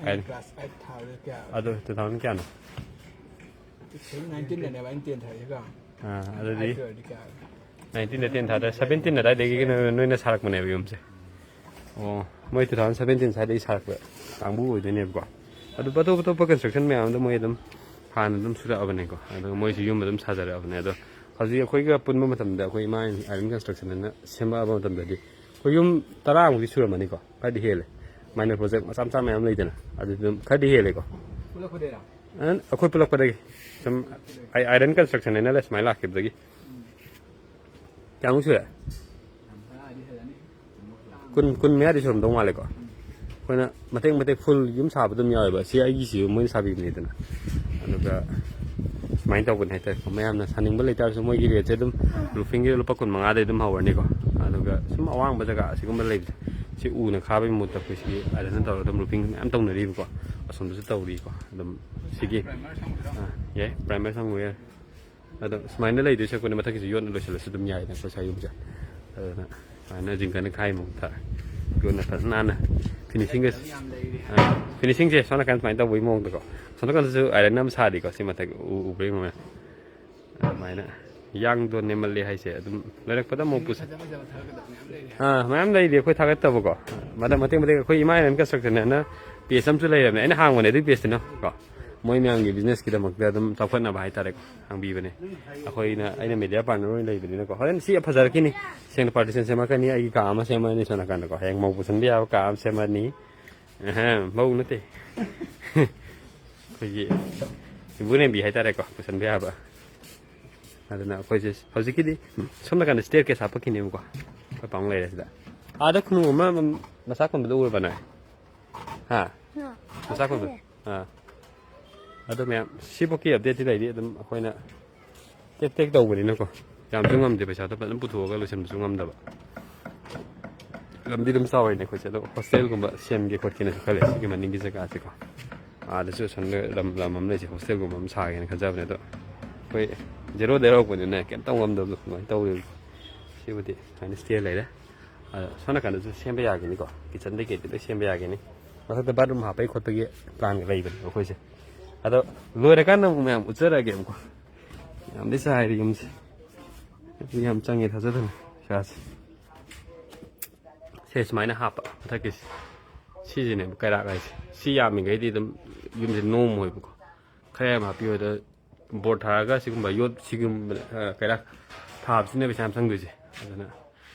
ꯑꯩ class eight ꯊꯥꯕꯗ ꯀꯌꯥ? ꯑꯗꯣ two thousand ꯀꯌꯥꯅꯣ? Two thousand nineteenꯗꯅꯦꯕ ꯑꯩꯅ ten ꯊꯥꯔꯛꯏꯁꯦꯀꯣ꯫ ꯑꯥ, ꯑꯗꯨꯗꯤ eight ꯑꯣꯏꯔꯗꯤ ꯀꯌꯥ? Nineteenꯗ ten ꯊꯥꯗ, seventeen ꯑꯗꯥꯏꯗꯒꯤ ꯅꯣꯏ-, ꯅꯣꯏꯅ ꯁꯥꯔꯛꯄꯅꯦꯕ ꯌꯨꯝꯁꯦ꯫ ꯑꯣ, ꯃꯣꯏ two thousand seventeen ꯁ꯭ꯋꯥꯏꯗꯒꯤ ꯁꯥꯔꯛꯄ ꯀꯥꯡꯕꯨ ꯑꯣꯏꯗꯣꯏꯅꯦꯕꯀꯣ꯫ ꯑꯗꯨ ꯑꯇꯣꯞ ꯑꯇꯣꯞꯄ construction ꯃꯌꯥꯝ ꯑꯃꯗ ꯃꯣꯏ ꯑꯗꯨꯝ ꯍꯥꯟꯅ ꯑꯗꯨꯝ ꯁꯨꯔꯛꯑꯕꯅꯦꯀꯣ꯫ ꯑꯗꯨꯒ ꯃꯣꯏꯁꯨ ꯌꯨꯝ ꯑꯗꯨꯝ ꯁꯥꯖꯔꯛꯑꯕꯅꯦ꯫ ꯑꯗꯣ ꯍꯧꯖꯤꯛ ꯑꯩꯈꯣꯏꯒ ꯄꯨꯟꯕ ꯃꯇꯝꯗ ꯑꯩꯈꯣꯏ ꯏꯃꯥ ꯑꯥꯏꯔꯟ construction ꯑꯅ ꯁꯦꯝꯃꯛꯑꯕ ꯃꯇꯝꯗꯗꯤ ꯑꯩꯈꯣꯏ ꯌꯨꯝ ꯇꯔꯥꯃꯨꯛꯇꯤ ꯁꯨꯔꯝꯃꯅꯤꯀꯣ, ꯈꯔꯗꯤ ꯍꯦꯜꯂꯦ꯫ Minor project ꯃꯆꯥ ꯃꯆꯥ ꯃꯌꯥꯝ ꯂꯩꯗꯅ, ꯑꯗꯨ ꯑꯗꯨꯝ ꯈꯔꯗꯤ ꯍꯦꯜꯂꯦꯀꯣ꯫ ꯄꯨꯜꯂꯛꯄꯗꯩꯔꯥ? ꯑꯗꯨꯝ ꯑꯩꯈꯣꯏ ꯄꯨꯜꯂꯛꯄꯗꯒꯤ ꯁꯨꯝ ꯑꯥꯏ-, ꯑꯥꯏꯔꯟ construction ꯍꯥꯏꯅ ꯁꯨꯃꯥꯏꯅ ꯂꯥꯛꯈꯤꯕꯗꯒꯤ꯫ ꯎꯝ꯫ ꯀꯌꯥꯃꯨꯛ ꯁꯨꯔꯦ? ꯌꯥꯝ ꯇꯔꯥꯗꯤ ꯍꯦꯜꯂꯅꯤ꯫ ꯀꯨꯟ, ꯀꯨꯟ ꯃꯌꯥꯗꯤ ꯁꯨꯔꯝꯗꯧ ꯃꯥꯜꯂꯦꯀꯣ꯫ ꯑꯩꯈꯣꯏꯅ ꯃꯇꯦꯛ ꯃꯇꯦꯛ full ꯌꯨꯝ ꯁꯥꯕ ꯑꯗꯨꯝ ꯌꯥꯎꯋꯦꯕ꯫ ꯁꯤ ꯑꯩꯒꯤꯁꯤꯁꯨ ꯃꯣꯏꯅ ꯁꯥꯕꯤꯕꯅꯤꯗꯅ꯫ ꯑꯗꯨꯒ ꯁꯨꯃꯥꯏꯅ ꯇꯧꯕꯅꯦ ꯍꯥꯏꯇꯥꯔꯦꯀꯣ꯫ ꯃꯌꯥꯝꯅ ꯁꯥꯅꯤꯡꯕ ꯂꯩꯇꯥꯔꯁꯨ ꯃꯣꯏꯒꯤ rateꯁꯦ ꯑꯗꯨꯝ roofingꯒꯤ ꯂꯨꯄꯥ ꯀꯨꯟ ꯃꯉꯥꯗꯩ ꯑꯗꯨꯝ ꯍꯧꯔꯅꯤꯀꯣ꯫ ꯑꯗꯨꯒ ꯁꯨꯝ ꯑꯋꯥꯡꯕ ꯖꯒꯥ ꯑꯁꯤꯒꯨꯝꯕ ꯂꯩꯕꯁꯦ, ꯁꯤ ꯎꯅ ꯈꯥꯕꯒꯤ ꯃꯍꯨꯠꯇ ꯑꯩꯈꯣꯏ ꯁꯤꯒꯤ ironꯅ ꯇꯧꯔꯒ ꯑꯗꯨꯝ roofing ꯃꯌꯥꯝ ꯇꯧꯅꯔꯤꯕꯀꯣ꯫ ꯑꯁꯣꯝꯗꯁꯨ ꯇꯧꯔꯤꯀꯣ꯫ ꯑꯗꯨꯝ ꯁꯤꯒꯤ, ꯑꯥ, ꯌꯥꯏ, primer ꯁꯪꯕ ꯌꯥꯏ꯫ ꯑꯗꯣ ꯁꯨꯃꯥꯏꯅ ꯂꯩꯗꯣꯏ ꯁꯔꯨꯛꯄꯨꯗꯤ ꯃꯊꯛꯀꯤꯁꯨ ꯌꯣꯠꯅ ꯂꯣꯏꯁꯤꯜꯂꯁꯨ ꯑꯗꯨꯝ ꯌꯥꯏꯗꯅ ꯑꯩꯈꯣꯏ ꯁ꯭ꯋꯥꯏ ꯌꯨꯝꯁꯦ꯫ ꯑꯗꯨꯅ ꯁꯨꯃꯥꯏꯅ ꯖꯤꯡꯒꯅ ꯈꯥꯏ ꯃꯑꯣꯡꯗ ꯌꯣꯠꯅ ꯐꯖꯅ ꯅꯥꯟꯅ finishingꯒ, ꯌꯥꯝ ꯂꯩꯔꯤ꯫ ꯑꯥ, finishingꯁꯦ ꯁꯣꯝ ꯅꯥꯀꯟ ꯁꯨꯃꯥꯏꯅ ꯇꯧꯕꯒꯤ ꯃꯑꯣꯡꯗꯀꯣ꯫ ꯁꯣꯝ ꯅꯥꯀꯟꯗꯁꯨ ironꯅ ꯑꯃ ꯁꯥꯔꯤꯀꯣ, ꯁꯤ ꯃꯊꯛ ꯎ-, ꯎꯕ꯭ꯔꯥ ꯌꯦꯡꯉꯣ꯫ ꯑꯗꯨꯃꯥꯏꯅ ꯌꯥꯡꯗꯣ ꯅꯦꯝꯃꯜꯂꯦ ꯍꯥꯏꯁꯦ ꯑꯗꯨꯝ ꯂꯩꯔꯛꯄꯗ ꯑꯃꯨꯛ ꯄꯨꯁ-, ꯐꯖ ꯐꯖꯕ ꯊꯥꯒꯠꯀꯗꯕ ꯃꯌꯥꯝ ꯂꯩꯔꯦ꯫ ꯑꯥ, ꯃꯌꯥꯝ ꯂꯩꯔꯤ ꯑꯩꯈꯣꯏ ꯊꯥꯒꯠꯇꯕꯀꯣ꯫ ꯃꯇꯦꯛ ꯃꯇꯦꯛ ꯑꯩꯈꯣꯏ ꯏꯃꯥ ꯏꯔꯟ ꯀꯟꯁꯇ꯭ꯔꯛꯁꯟ ꯍꯥꯏꯅ ꯄꯦꯖ ꯑꯃꯁꯨ ꯂꯩꯔꯕꯅꯦ, ꯑꯩꯅ ꯍꯥꯡꯕꯅꯦ ꯑꯗꯨꯒꯤ ꯄꯦꯖꯇꯨꯅ ꯀꯣ꯫ ꯃꯣꯏ ꯃꯌꯥꯝꯒꯤ ꯕꯤꯖꯤꯅꯦꯁꯀꯤꯗꯃꯛꯇ ꯑꯗꯨꯝ ꯆꯥꯎꯈꯠꯅꯕ ꯍꯥꯏꯇꯥꯔꯦꯀꯣ, ꯍꯥꯡꯕꯤꯕꯅꯦ꯫ ꯑꯩꯈꯣꯏꯅ, ꯑꯩꯅ ꯃꯦꯗꯤꯌꯥ ꯄꯥꯔꯠꯅꯔ ꯑꯣꯏꯅ ꯂꯩꯕꯅꯤꯅꯀꯣ꯫ ꯍꯣꯔꯦꯟ ꯁꯤ ꯐꯖꯔꯛꯈꯤꯅꯤ, ꯁꯦꯡꯅ ꯄꯥꯔꯇꯤꯁꯟ ꯁꯦꯝꯃꯛꯀꯅꯤ, ꯑꯩꯒꯤ ꯀꯥ ꯑꯃ ꯁꯦꯝꯃꯅꯤ ꯁꯣꯝ ꯅꯥꯀꯟꯗꯀꯣ꯫ ꯍꯌꯦꯡ ꯃꯧ ꯄꯨꯁꯟꯕ ꯌꯥꯕ ꯀꯥ ꯑꯃ ꯁꯦꯝꯃꯅꯤ꯫ ꯑꯍ, ꯃꯧ ꯅꯠꯇꯦ꯫ ꯑꯩꯈꯣꯏꯒꯤ ꯏꯕꯨ ꯅꯦꯝꯕꯤ ꯍꯥꯏꯇꯥꯔꯦꯀꯣ, ꯄꯨꯁꯟꯕ ꯌꯥꯕ꯫ ꯑꯗꯨꯅ ꯑꯩꯈꯣꯏꯁꯦ ꯍꯧꯖꯤꯛꯀꯤꯗꯤ ꯁꯣꯝ ꯅꯥꯀꯟꯗ ꯁ꯭ꯇꯦꯌꯔ ꯀꯦꯁ ꯍꯥꯞꯄꯛꯈꯤꯅꯦꯕꯀꯣ꯫ ꯑꯩꯈꯣꯏ ꯄꯥꯎꯡ ꯂꯩꯔꯦ ꯁꯤꯗ꯫ ꯑꯥꯗ ꯈꯨꯅꯨ ꯑꯃ ꯃꯁꯥ ꯀꯣꯟꯕꯗꯣ ꯎꯔꯕ ꯅꯣꯏ? ꯍꯥ? ꯃꯁꯥ ꯀꯣꯟꯕꯗꯣ? ꯑꯥ꯫ ꯑꯗꯣ ꯃꯌꯥꯝ, ꯁꯤꯐꯧꯀꯤ ꯑꯞꯗꯦꯠꯇꯤ ꯂꯩꯔꯤ꯫ ꯑꯗꯨꯝ ꯑꯩꯈꯣꯏꯅ ꯇꯦꯛ ꯇꯦꯛ ꯇꯧꯕꯅꯤꯅꯀꯣ, ꯌꯥꯝꯁꯨ ꯉꯝꯗꯦ, ꯄꯩꯁꯥꯗꯣ ꯐꯖꯅ ꯄꯨꯊꯣꯛꯑꯒ ꯂꯣꯏꯁꯤꯟꯕꯁꯨ ꯉꯝꯗꯕ꯫ ꯂꯝꯗꯤ ꯑꯗꯨꯝ ꯆꯥꯎꯔꯤꯅꯦ ꯑꯩꯈꯣꯏꯁꯦ, ꯑꯗꯣ ꯍꯣꯁꯇꯦꯜꯒꯨꯝꯕ ꯁꯦꯝꯒꯦ ꯈꯣꯠꯀꯦꯅꯁꯨ ꯈꯜꯂꯦ ꯁꯤꯒꯤ ꯃꯅꯤꯡꯒꯤ ꯖꯒꯥꯁꯦꯀꯣ꯫ ꯑꯥꯗꯁꯨ ꯑꯁꯣꯝꯗ ꯂꯝ, ꯂꯝ ꯑꯃ ꯂꯩꯁꯦ, ꯍꯣꯁꯇꯦꯜꯒꯨꯝꯕ ꯑꯃ ꯁꯥꯒꯦꯅ ꯈꯟꯖꯕꯅꯦ꯫ ꯑꯗꯣ ꯑꯩꯈꯣꯏ ꯖꯦꯔꯣꯗ ꯌꯧꯔꯛꯄꯅꯤꯅ ꯀꯩꯝ ꯇꯧ ꯉꯝꯗꯕꯗꯣ ꯑꯗꯨꯃꯥꯏꯅ ꯇꯧꯋꯦꯕ꯫ ꯁꯤꯕꯨꯗꯤ ꯁꯨꯃꯥꯏꯅ ꯁ꯭ꯇꯦꯌꯔ ꯂꯩꯔꯦ꯫ ꯑꯗꯣ ꯁꯣꯝ ꯅꯥꯀꯟꯗꯁꯨ ꯁꯦꯝꯕ ꯌꯥꯒꯅꯤꯀꯣ, ꯀꯤꯠꯆꯟꯗꯩ ꯀꯩꯗꯩ ꯂꯣꯏ ꯁꯦꯝꯕ ꯌꯥꯒꯅꯤ꯫ ꯃꯊꯛꯇ ꯕꯥꯠꯔꯨꯝ ꯍꯥꯞꯄꯒꯤ ꯈꯣꯠꯄꯒꯤ ꯄ꯭ꯂꯥꯟꯒ ꯂꯩꯕꯅꯦ ꯑꯩꯈꯣꯏꯁꯦ꯫ ꯑꯗꯣ ꯂꯣꯏꯔꯀꯥꯟꯗ ꯑꯃꯨꯛ ꯃꯌꯥꯝ ꯎꯠꯆꯔꯛꯑꯒꯦ ꯑꯃꯨꯛꯀꯣ꯫ ꯌꯥꯝꯗꯤ ꯆꯥꯏꯔꯦ ꯌꯨꯝꯁꯦ꯫ ꯌꯥꯝ ꯆꯪꯉꯦ ꯊꯥꯖꯗꯅ ꯄꯩꯁꯥꯁꯦ꯫ ꯁꯦ ꯁꯨꯃꯥꯏꯅ ꯍꯥꯞꯄ ꯃꯊꯛꯀꯤꯁꯦ꯫ ꯁꯤꯁꯤꯅꯦꯕ ꯀꯩꯔꯥꯛ ꯍꯥꯏꯁꯦ꯫ ꯁꯤ ꯌꯥꯝꯃꯤꯈꯩꯗꯤ ꯑꯗꯨꯝ ꯌꯨꯝꯁꯦ ꯅꯣꯝꯃꯣꯏꯕꯀꯣ꯫ ꯈꯔ ꯌꯥꯝ ꯍꯥꯞꯄꯤꯌꯣꯗ ꯕꯣꯔꯠ ꯊꯥꯔꯒ ꯁꯤꯒꯨꯝꯕ ꯌꯣꯠ ꯁꯤꯒꯨꯝꯕ, ꯑ, ꯀꯩꯔꯥꯛ ꯊꯥꯕꯁꯤꯅ ꯄꯩꯁꯥ ꯌꯥꯝ ꯆꯪꯗꯣꯏꯁꯦ꯫ ꯑꯗꯨꯅ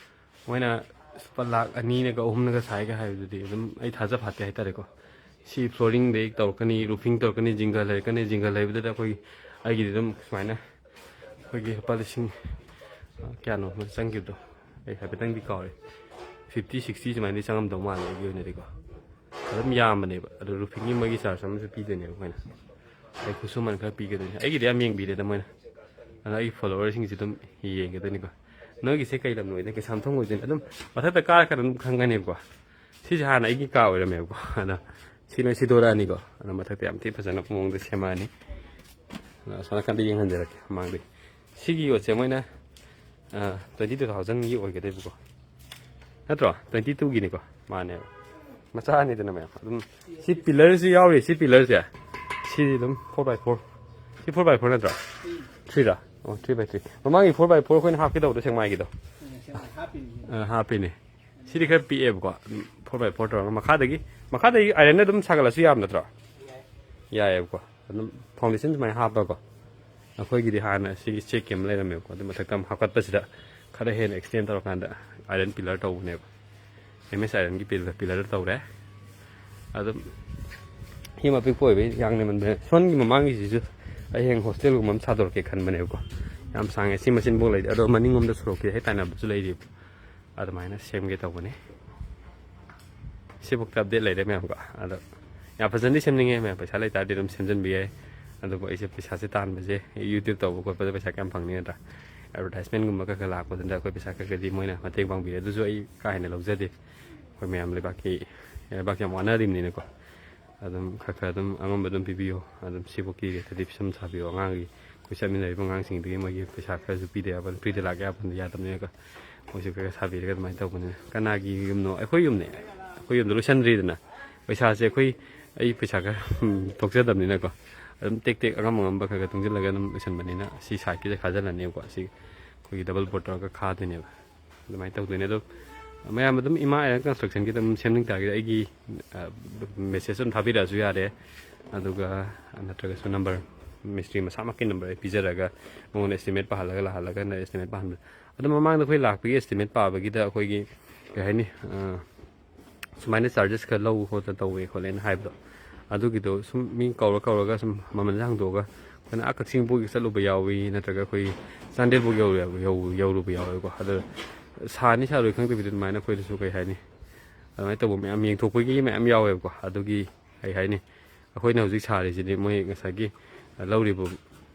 ꯃꯣꯏꯅ ꯂꯨꯄꯥ ꯂꯥꯛ ꯑꯅꯤꯅꯒ ꯑꯍꯨꯝꯅꯒ ꯁꯥꯏꯒ ꯍꯥꯏꯕꯗꯨꯗꯤ ꯑꯗꯨꯝ ꯑꯩ ꯊꯥꯖ ꯐꯥꯠꯇꯦ ꯍꯥꯏꯇꯥꯔꯦꯀꯣ꯫ ꯁꯤ ꯐ꯭ꯂꯣꯔꯤꯡꯗꯩ ꯇꯧꯔꯛꯀꯅꯤ, ꯔꯨꯐꯤꯡ ꯇꯧꯔꯛꯀꯅꯤ, ꯖꯤꯡꯒ ꯂꯩꯔꯛꯀꯅꯤ, ꯖꯤꯡꯒ ꯂꯩꯕꯗꯨꯗ ꯑꯩꯈꯣꯏ, ꯑꯩꯒꯤꯗꯤ ꯑꯗꯨꯝ ꯁꯨꯃꯥꯏꯅ ꯑꯩꯈꯣꯏꯒꯤ ꯂꯨꯄꯥ ꯂꯤꯁꯤꯡ, ꯑ, ꯀꯌꯥꯅꯣ ꯑꯃ ꯆꯪꯈꯤꯕꯗꯣ, ꯑꯩ ꯍꯥꯏꯐꯦꯠꯇꯪꯗꯤ ꯀꯥꯎꯔꯦ, ꯐꯤꯐꯇꯤ ꯁꯤꯛꯁꯇꯤ ꯁꯨꯃꯥꯏꯅꯗꯤ ꯆꯪꯉꯝꯗꯧ ꯃꯥꯜꯂꯦ ꯑꯩꯒꯤ ꯑꯣꯏꯅꯗꯤꯀꯣ꯫ ꯑꯗꯨꯝ ꯌꯥꯝꯕꯅꯦꯕ꯫ ꯑꯗꯣ ꯔꯨꯐꯤꯡꯒꯤ ꯃꯣꯏꯒꯤ ꯆꯥꯔꯖ ꯑꯃꯁꯨ ꯄꯤꯗꯣꯏꯅꯦꯕ ꯑꯩꯈꯣꯏꯅ꯫ ꯑꯩ ꯈꯨꯠꯁꯨꯃꯟ ꯈꯔ ꯄꯤꯒꯗꯣꯏꯅꯦ꯫ ꯑꯩꯒꯤꯗꯤ ꯌꯥꯝ ꯌꯦꯡꯕꯤꯔꯦꯗ ꯃꯣꯏꯅ꯫ ꯑꯗꯣ ꯑꯩꯒꯤ ꯐꯣꯂꯣꯋꯔꯁꯤꯡꯁꯨ ꯑꯗꯨꯝ ꯌꯦꯡꯒꯗꯣꯏꯅꯤꯀꯣ꯫ ꯅꯣꯏꯒꯤꯁꯦ ꯀꯩ ꯂꯝꯅꯣ ꯑꯣꯏꯗꯣꯏꯅꯣ? ꯀꯩꯁꯥꯝꯊꯣꯡ ꯑꯣꯏꯗꯣꯏꯅꯦ꯫ ꯑꯗꯨꯝ ꯃꯊꯛꯇ ꯀꯥꯔꯀꯥꯟꯗ ꯑꯗꯨꯝ ꯈꯪꯒꯅꯦꯕꯀꯣ꯫ ꯁꯤꯁꯦ ꯍꯥꯟꯅ ꯑꯩꯒꯤ ꯀꯥ ꯑꯣꯏꯔꯝꯃꯦꯕꯀꯣ꯫ ꯑꯗꯣ ꯁꯤ ꯂꯣꯏ ꯁꯤꯗꯣꯔꯛꯑꯅꯤꯀꯣ꯫ ꯑꯗꯣ ꯃꯊꯛꯇ ꯌꯥꯝ ꯊꯤ ꯐꯖꯅ ꯃꯑꯣꯡꯗ ꯁꯦꯝꯃꯛꯑꯅꯤ꯫ ꯑꯗꯣ ꯑꯁꯣꯝ ꯅꯥꯀꯟꯗ ꯌꯦꯡꯍꯟꯖꯔꯛꯀꯦ ꯃꯃꯥꯡꯗꯒꯤ꯫ ꯁꯤꯒꯤ ꯌꯣꯠꯁꯦ ꯃꯣꯏꯅ, ꯑ, ꯇ꯭ꯋꯦꯟꯇꯤ ꯇꯨ ꯊꯥꯎꯖꯟꯒꯤ ꯑꯣꯏꯒꯗꯣꯏꯕꯀꯣ꯫ ꯅꯠꯇ꯭ꯔꯣ? ꯇ꯭ꯋꯦꯟꯇꯤ ꯇꯨꯒꯤꯅꯤꯀꯣ꯫ ꯃꯥꯅꯦꯕ꯫ ꯃꯆꯥꯅꯤꯗꯅ ꯃꯌꯥꯝ꯫ ꯑꯗꯨꯝ ꯁꯤ ꯄꯤꯂꯔꯁꯤ ꯌꯥꯎꯔꯤ, ꯁꯤ ꯄꯤꯂꯔꯁꯦ꯫ ꯁꯤꯗꯤ ꯑꯗꯨꯝ ꯐꯣꯔ ꯕꯥꯏ ꯐꯣꯔ꯫ ꯁꯤ ꯐꯣꯔ ꯕꯥꯏ ꯐꯣꯔ ꯅꯠꯇ꯭ꯔꯣ? ꯊ꯭ꯔꯤꯔꯥ? ꯑꯣ, ꯊ꯭ꯔꯤ ꯕꯥꯏ ꯊ꯭ꯔꯤ꯫ ꯃꯃꯥꯡꯒꯤ ꯐꯣꯔ ꯕꯥꯏ ꯐꯣꯔ ꯑꯩꯈꯣꯏꯅ ꯍꯥꯞꯀꯦ ꯇꯧꯕꯗꯣ ꯁꯦꯛꯃꯥꯏꯒꯤꯗꯣ꯫ ꯑ, ꯍꯥꯞꯄꯤꯅꯦ꯫ ꯁꯤꯗꯤ ꯈꯔ ꯄꯤꯛꯑꯦꯕꯀꯣ꯫ ꯐꯣꯔ ꯕꯥꯏ ꯐꯣꯔ ꯇꯧꯔꯒ ꯃꯈꯥꯗꯒꯤ, ꯃꯈꯥꯗꯒꯤ ꯑꯥꯏꯔꯟꯗ ꯑꯗꯨꯝ ꯁꯥꯒꯠꯂꯁꯨ ꯌꯥꯕ ꯅꯠꯇ꯭ꯔꯣ? ꯌꯥꯏꯌꯦꯕꯀꯣ꯫ ꯑꯗꯨꯝ ꯐꯥꯎꯟꯗꯦꯁꯟ ꯁꯨꯃꯥꯏꯅ ꯍꯥꯞꯄꯒꯣ꯫ ꯑꯩꯈꯣꯏꯒꯤꯗꯤ ꯍꯥꯟꯅ ꯁꯤꯒꯤ ꯆꯦꯛꯀꯤ ꯑꯃ ꯂꯩꯔꯝꯃꯦꯕꯀꯣ꯫ ꯑꯗꯨ ꯃꯊꯛꯇ ꯑꯃꯨꯛ ꯍꯥꯞꯀꯠꯄꯁꯤꯗ ꯈꯔ ꯍꯦꯟꯅ ꯑꯦꯛꯁꯇꯦꯟ ꯇꯧꯔꯀꯥꯟꯗ ꯑꯥꯏꯔꯟ ꯄꯤꯂꯔ ꯇꯧꯕꯅꯦꯕ꯫ ꯑꯦꯝ ꯑꯦꯁ ꯑꯥꯏꯔꯟꯒꯤ ꯄꯤꯂꯔ, ꯄꯤꯂꯔ ꯇꯧꯔꯦ꯫ ꯑꯗꯨꯝ ꯌꯨꯝ ꯑꯄꯤꯛꯄ ꯑꯣꯏꯕꯩ ꯌꯥꯡꯅ ꯃꯟꯕꯅꯦ꯫ ꯁꯣꯝꯒꯤ ꯃꯃꯥꯡꯒꯤꯁꯤꯁꯨ ꯑꯩ ꯍꯌꯦꯡ ꯍꯣꯁꯇꯦꯜꯒꯨꯝꯕ ꯑꯃ ꯁꯥꯗꯣꯔꯛꯀꯦ ꯈꯟꯕꯅꯦꯕꯀꯣ꯫ ꯌꯥꯝ ꯁꯥꯡꯉꯦ꯫ ꯁꯤ ꯃꯆꯤꯟꯐꯥꯎ ꯂꯩꯇꯦ꯫ ꯑꯗꯣ ꯃꯅꯤꯡꯂꯣꯝꯗ ꯁꯣꯔꯣꯛꯀꯤ ꯍꯦꯛ ꯇꯥꯏꯅꯕꯗꯁꯨ ꯂꯩꯔꯤꯕ꯫ ꯑꯗꯨꯃꯥꯏꯅ ꯁꯦꯝꯒꯦ ꯇꯧꯕꯅꯤ꯫ ꯁꯤꯐꯥꯎꯗ ꯑꯞꯗꯦꯠ ꯂꯩꯔꯦ ꯃꯌꯥꯝꯀꯣ꯫ ꯑꯗꯣ ꯌꯥꯝ ꯐꯖꯅꯗꯤ ꯁꯦꯝꯅꯤꯡꯉꯦ ꯃꯌꯥꯝ꯫ ꯄꯩꯁꯥ ꯂꯩꯇꯥꯔꯗꯤ ꯑꯗꯨꯝ ꯁꯦꯝꯖꯤꯟꯕ ꯌꯥꯏ꯫ ꯑꯗꯨꯕꯨ ꯑꯩꯁꯦ ꯄꯩꯁꯥꯁꯦ ꯇꯥꯟꯕꯁꯦ, YouTube ꯇꯧꯕ ꯈꯣꯠꯄꯗ ꯄꯩꯁꯥ ꯀꯌꯥꯝ ꯐꯪꯅꯤ ꯅꯠꯇ꯭ꯔꯥ? ꯑꯦꯗꯚꯔꯇꯥꯏꯁꯃꯦꯟꯒꯨꯝꯕ ꯈꯔ ꯈꯔ ꯂꯥꯛꯄꯗꯨꯗ ꯑꯩꯈꯣꯏ ꯄꯩꯁꯥ ꯈꯔ ꯈꯔꯗꯤ ꯃꯣꯏꯅ ꯃꯇꯦꯡ ꯄꯥꯡꯕꯤꯔꯦ꯫ ꯑꯗꯨꯁꯨ ꯑꯩ ꯀꯥ ꯍꯦꯟꯅ ꯂꯧꯖꯗꯦ꯫ ꯑꯩꯈꯣꯏ ꯃꯌꯥꯝ ꯂꯩꯕꯥꯛꯀꯤ, ꯂꯩꯕꯥꯛꯁꯦ ꯌꯥꯝ ꯋꯥꯅꯔꯤꯕꯅꯤꯅꯀꯣ꯫ ꯑꯗꯨꯝ ꯈꯔ ꯈꯔ ꯑꯗꯨꯝ ꯑꯉꯝꯕ ꯑꯗꯨꯝ ꯄꯤꯕꯤꯌꯣ꯫ ꯑꯗꯨꯝ ꯁꯤꯐꯥꯎꯀꯤ ꯔꯦꯠꯇꯗꯤ ꯁꯨꯝ ꯁꯥꯕꯤꯌꯣ꯫ ꯑꯉꯥꯡꯒꯤ, ꯑꯩꯈꯣꯏ ꯆꯠꯃꯤꯟꯅꯔꯤꯕ ꯑꯉꯥꯡꯁꯤꯡꯗꯨꯒꯤ ꯃꯣꯏꯒꯤ ꯄꯩꯁꯥ ꯈꯔꯁꯨ ꯄꯤꯗ ꯌꯥꯕ, ꯐ꯭ꯔꯤꯗ ꯂꯥꯛ ꯌꯥꯕ ꯌꯥꯗꯕꯅꯤꯅꯀꯣ꯫ ꯃꯣꯏꯁꯨ ꯈꯔ ꯈꯔ ꯁꯥꯕꯤꯔꯒ ꯑꯗꯨꯃꯥꯏꯅ ꯇꯧꯕꯅꯤꯅ꯫ ꯀꯅꯥꯒꯤ ꯌꯨꯝꯅꯣ? ꯑꯩꯈꯣꯏ ꯌꯨꯝꯅꯦ꯫ ꯑꯩꯈꯣꯏ ꯌꯨꯝꯗ ꯂꯣꯏꯁꯟꯗ꯭ꯔꯤꯗꯅ꯫ ꯄꯩꯁꯥꯁꯦ ꯑꯩꯈꯣꯏ, ꯑꯩ ꯄꯩꯁꯥ ꯈꯔ ꯊꯣꯛꯆꯗꯕꯅꯤꯅꯀꯣ꯫ ꯑꯗꯨꯝ ꯇꯦꯛ ꯇꯦꯛ ꯑꯉꯝ ꯑꯉꯝꯕ ꯈꯔ ꯈꯔ ꯇꯨꯡꯁꯤꯜꯂꯒ ꯑꯗꯨꯝ ꯂꯣꯏꯁꯟꯕꯅꯤꯅ ꯁꯤ ꯁꯥꯏꯠꯀꯤꯁꯦ ꯈꯥꯖꯤꯜꯂꯅꯦꯕꯀꯣ꯫ ꯁꯤ ꯑꯩꯈꯣꯏꯒꯤ ꯗꯕꯜ ꯕꯣꯔꯠ ꯇꯧꯔꯒ ꯈꯥꯗꯣꯏꯅꯦꯕ꯫ ꯑꯗꯨꯃꯥꯏꯅ ꯇꯧꯗꯣꯏꯅꯦ꯫ ꯑꯗꯣ ꯃꯌꯥꯝ ꯑꯗꯨꯝ ꯏꯃꯥ ꯑꯥꯏꯔꯟ ꯀꯟꯁꯇ꯭ꯔꯛꯁꯟꯒꯤꯗ ꯑꯗꯨꯝ ꯁꯦꯝꯅꯤꯡ ꯇꯥꯔꯒꯗꯤ ꯑꯩꯒꯤ, ꯑ, ꯃꯦꯁꯦꯖ ꯑꯗꯨꯝ ꯊꯥꯕꯤꯔꯛꯑꯁꯨ ꯌꯥꯔꯦ꯫ ꯑꯗꯨꯒ ꯅꯠꯇ꯭ꯔꯒꯁꯨ ꯅꯝꯕꯔ, ꯃꯤꯁꯇ꯭ꯔꯤ ꯃꯁꯥꯃꯛꯀꯤ ꯅꯝꯕꯔ ꯑꯩ ꯄꯤꯖꯔꯒ ꯃꯉꯣꯟꯗ ꯑꯦꯁꯇꯤꯃꯦꯠ ꯄꯥꯍꯜꯂꯒ ꯂꯥꯛꯍꯜꯂꯒ ꯑꯦꯁꯇꯤꯃꯦꯠ ꯄꯥꯍꯟꯕ꯫ ꯑꯗꯣ ꯃꯃꯥꯡꯗ ꯑꯩꯈꯣꯏ ꯂꯥꯛꯄꯒꯤ ꯑꯦꯁꯇꯤꯃꯦꯠ ꯄꯥꯕꯒꯤꯗ ꯑꯩꯈꯣꯏꯒꯤ, ꯀꯩ ꯍꯥꯏꯅꯤ, ꯑ, ꯁꯨꯃꯥꯏꯅ ꯆꯥꯔꯖꯦꯁ ꯈꯔ ꯂꯧ ꯈꯣꯠꯇꯅ ꯇꯧꯋꯦ ꯈꯣꯠꯂꯦꯅ ꯍꯥꯏꯕꯗꯣ, ꯑꯗꯨꯒꯤꯗꯣ ꯁꯨꯝ ꯃꯤ ꯀꯧꯔ ꯀꯧꯔꯒ ꯁꯨꯝ ꯃꯃꯜꯁꯦ ꯍꯥꯡꯗꯣꯛꯑꯒ ꯑꯩꯈꯣꯏꯅ ꯑꯥ ꯀꯛꯆꯤꯡꯕꯨꯛ ꯆꯠꯂꯨꯕ ꯌꯥꯎꯏ, ꯅꯠꯇ꯭ꯔꯒ ꯑꯩꯈꯣꯏ ꯆꯥꯟꯗꯦꯜꯕꯨꯛ ꯌꯧꯔꯨ-, ꯌꯧ-, ꯌꯧꯔꯨꯕ ꯌꯥꯎꯋꯦꯕꯀꯣ꯫ ꯑꯗꯣ ꯁꯥꯅꯤ ꯁꯥꯔꯣꯏ ꯈꯪꯗꯕꯤꯗ ꯑꯗꯨꯃꯥꯏꯅ ꯑꯩꯈꯣꯏꯗꯁꯨ, ꯀꯩ ꯍꯥꯏꯅꯤ, ꯑꯗꯨꯃꯥꯏꯅ ꯇꯧꯕ ꯃꯌꯥꯝ, ꯌꯦꯡꯊꯣꯛꯄꯒꯤ ꯃꯌꯥꯝ ꯌꯥꯎꯋꯦꯕꯀꯣ꯫ ꯑꯗꯨꯒꯤ, ꯀꯩ ꯍꯥꯏꯅꯤ, ꯑꯩꯈꯣꯏꯅ ꯍꯧꯖꯤꯛ ꯁꯥꯔꯤꯁꯤꯗꯤ ꯃꯣꯏ ꯉꯁꯥꯏꯒꯤ ꯂꯧꯔꯤꯕ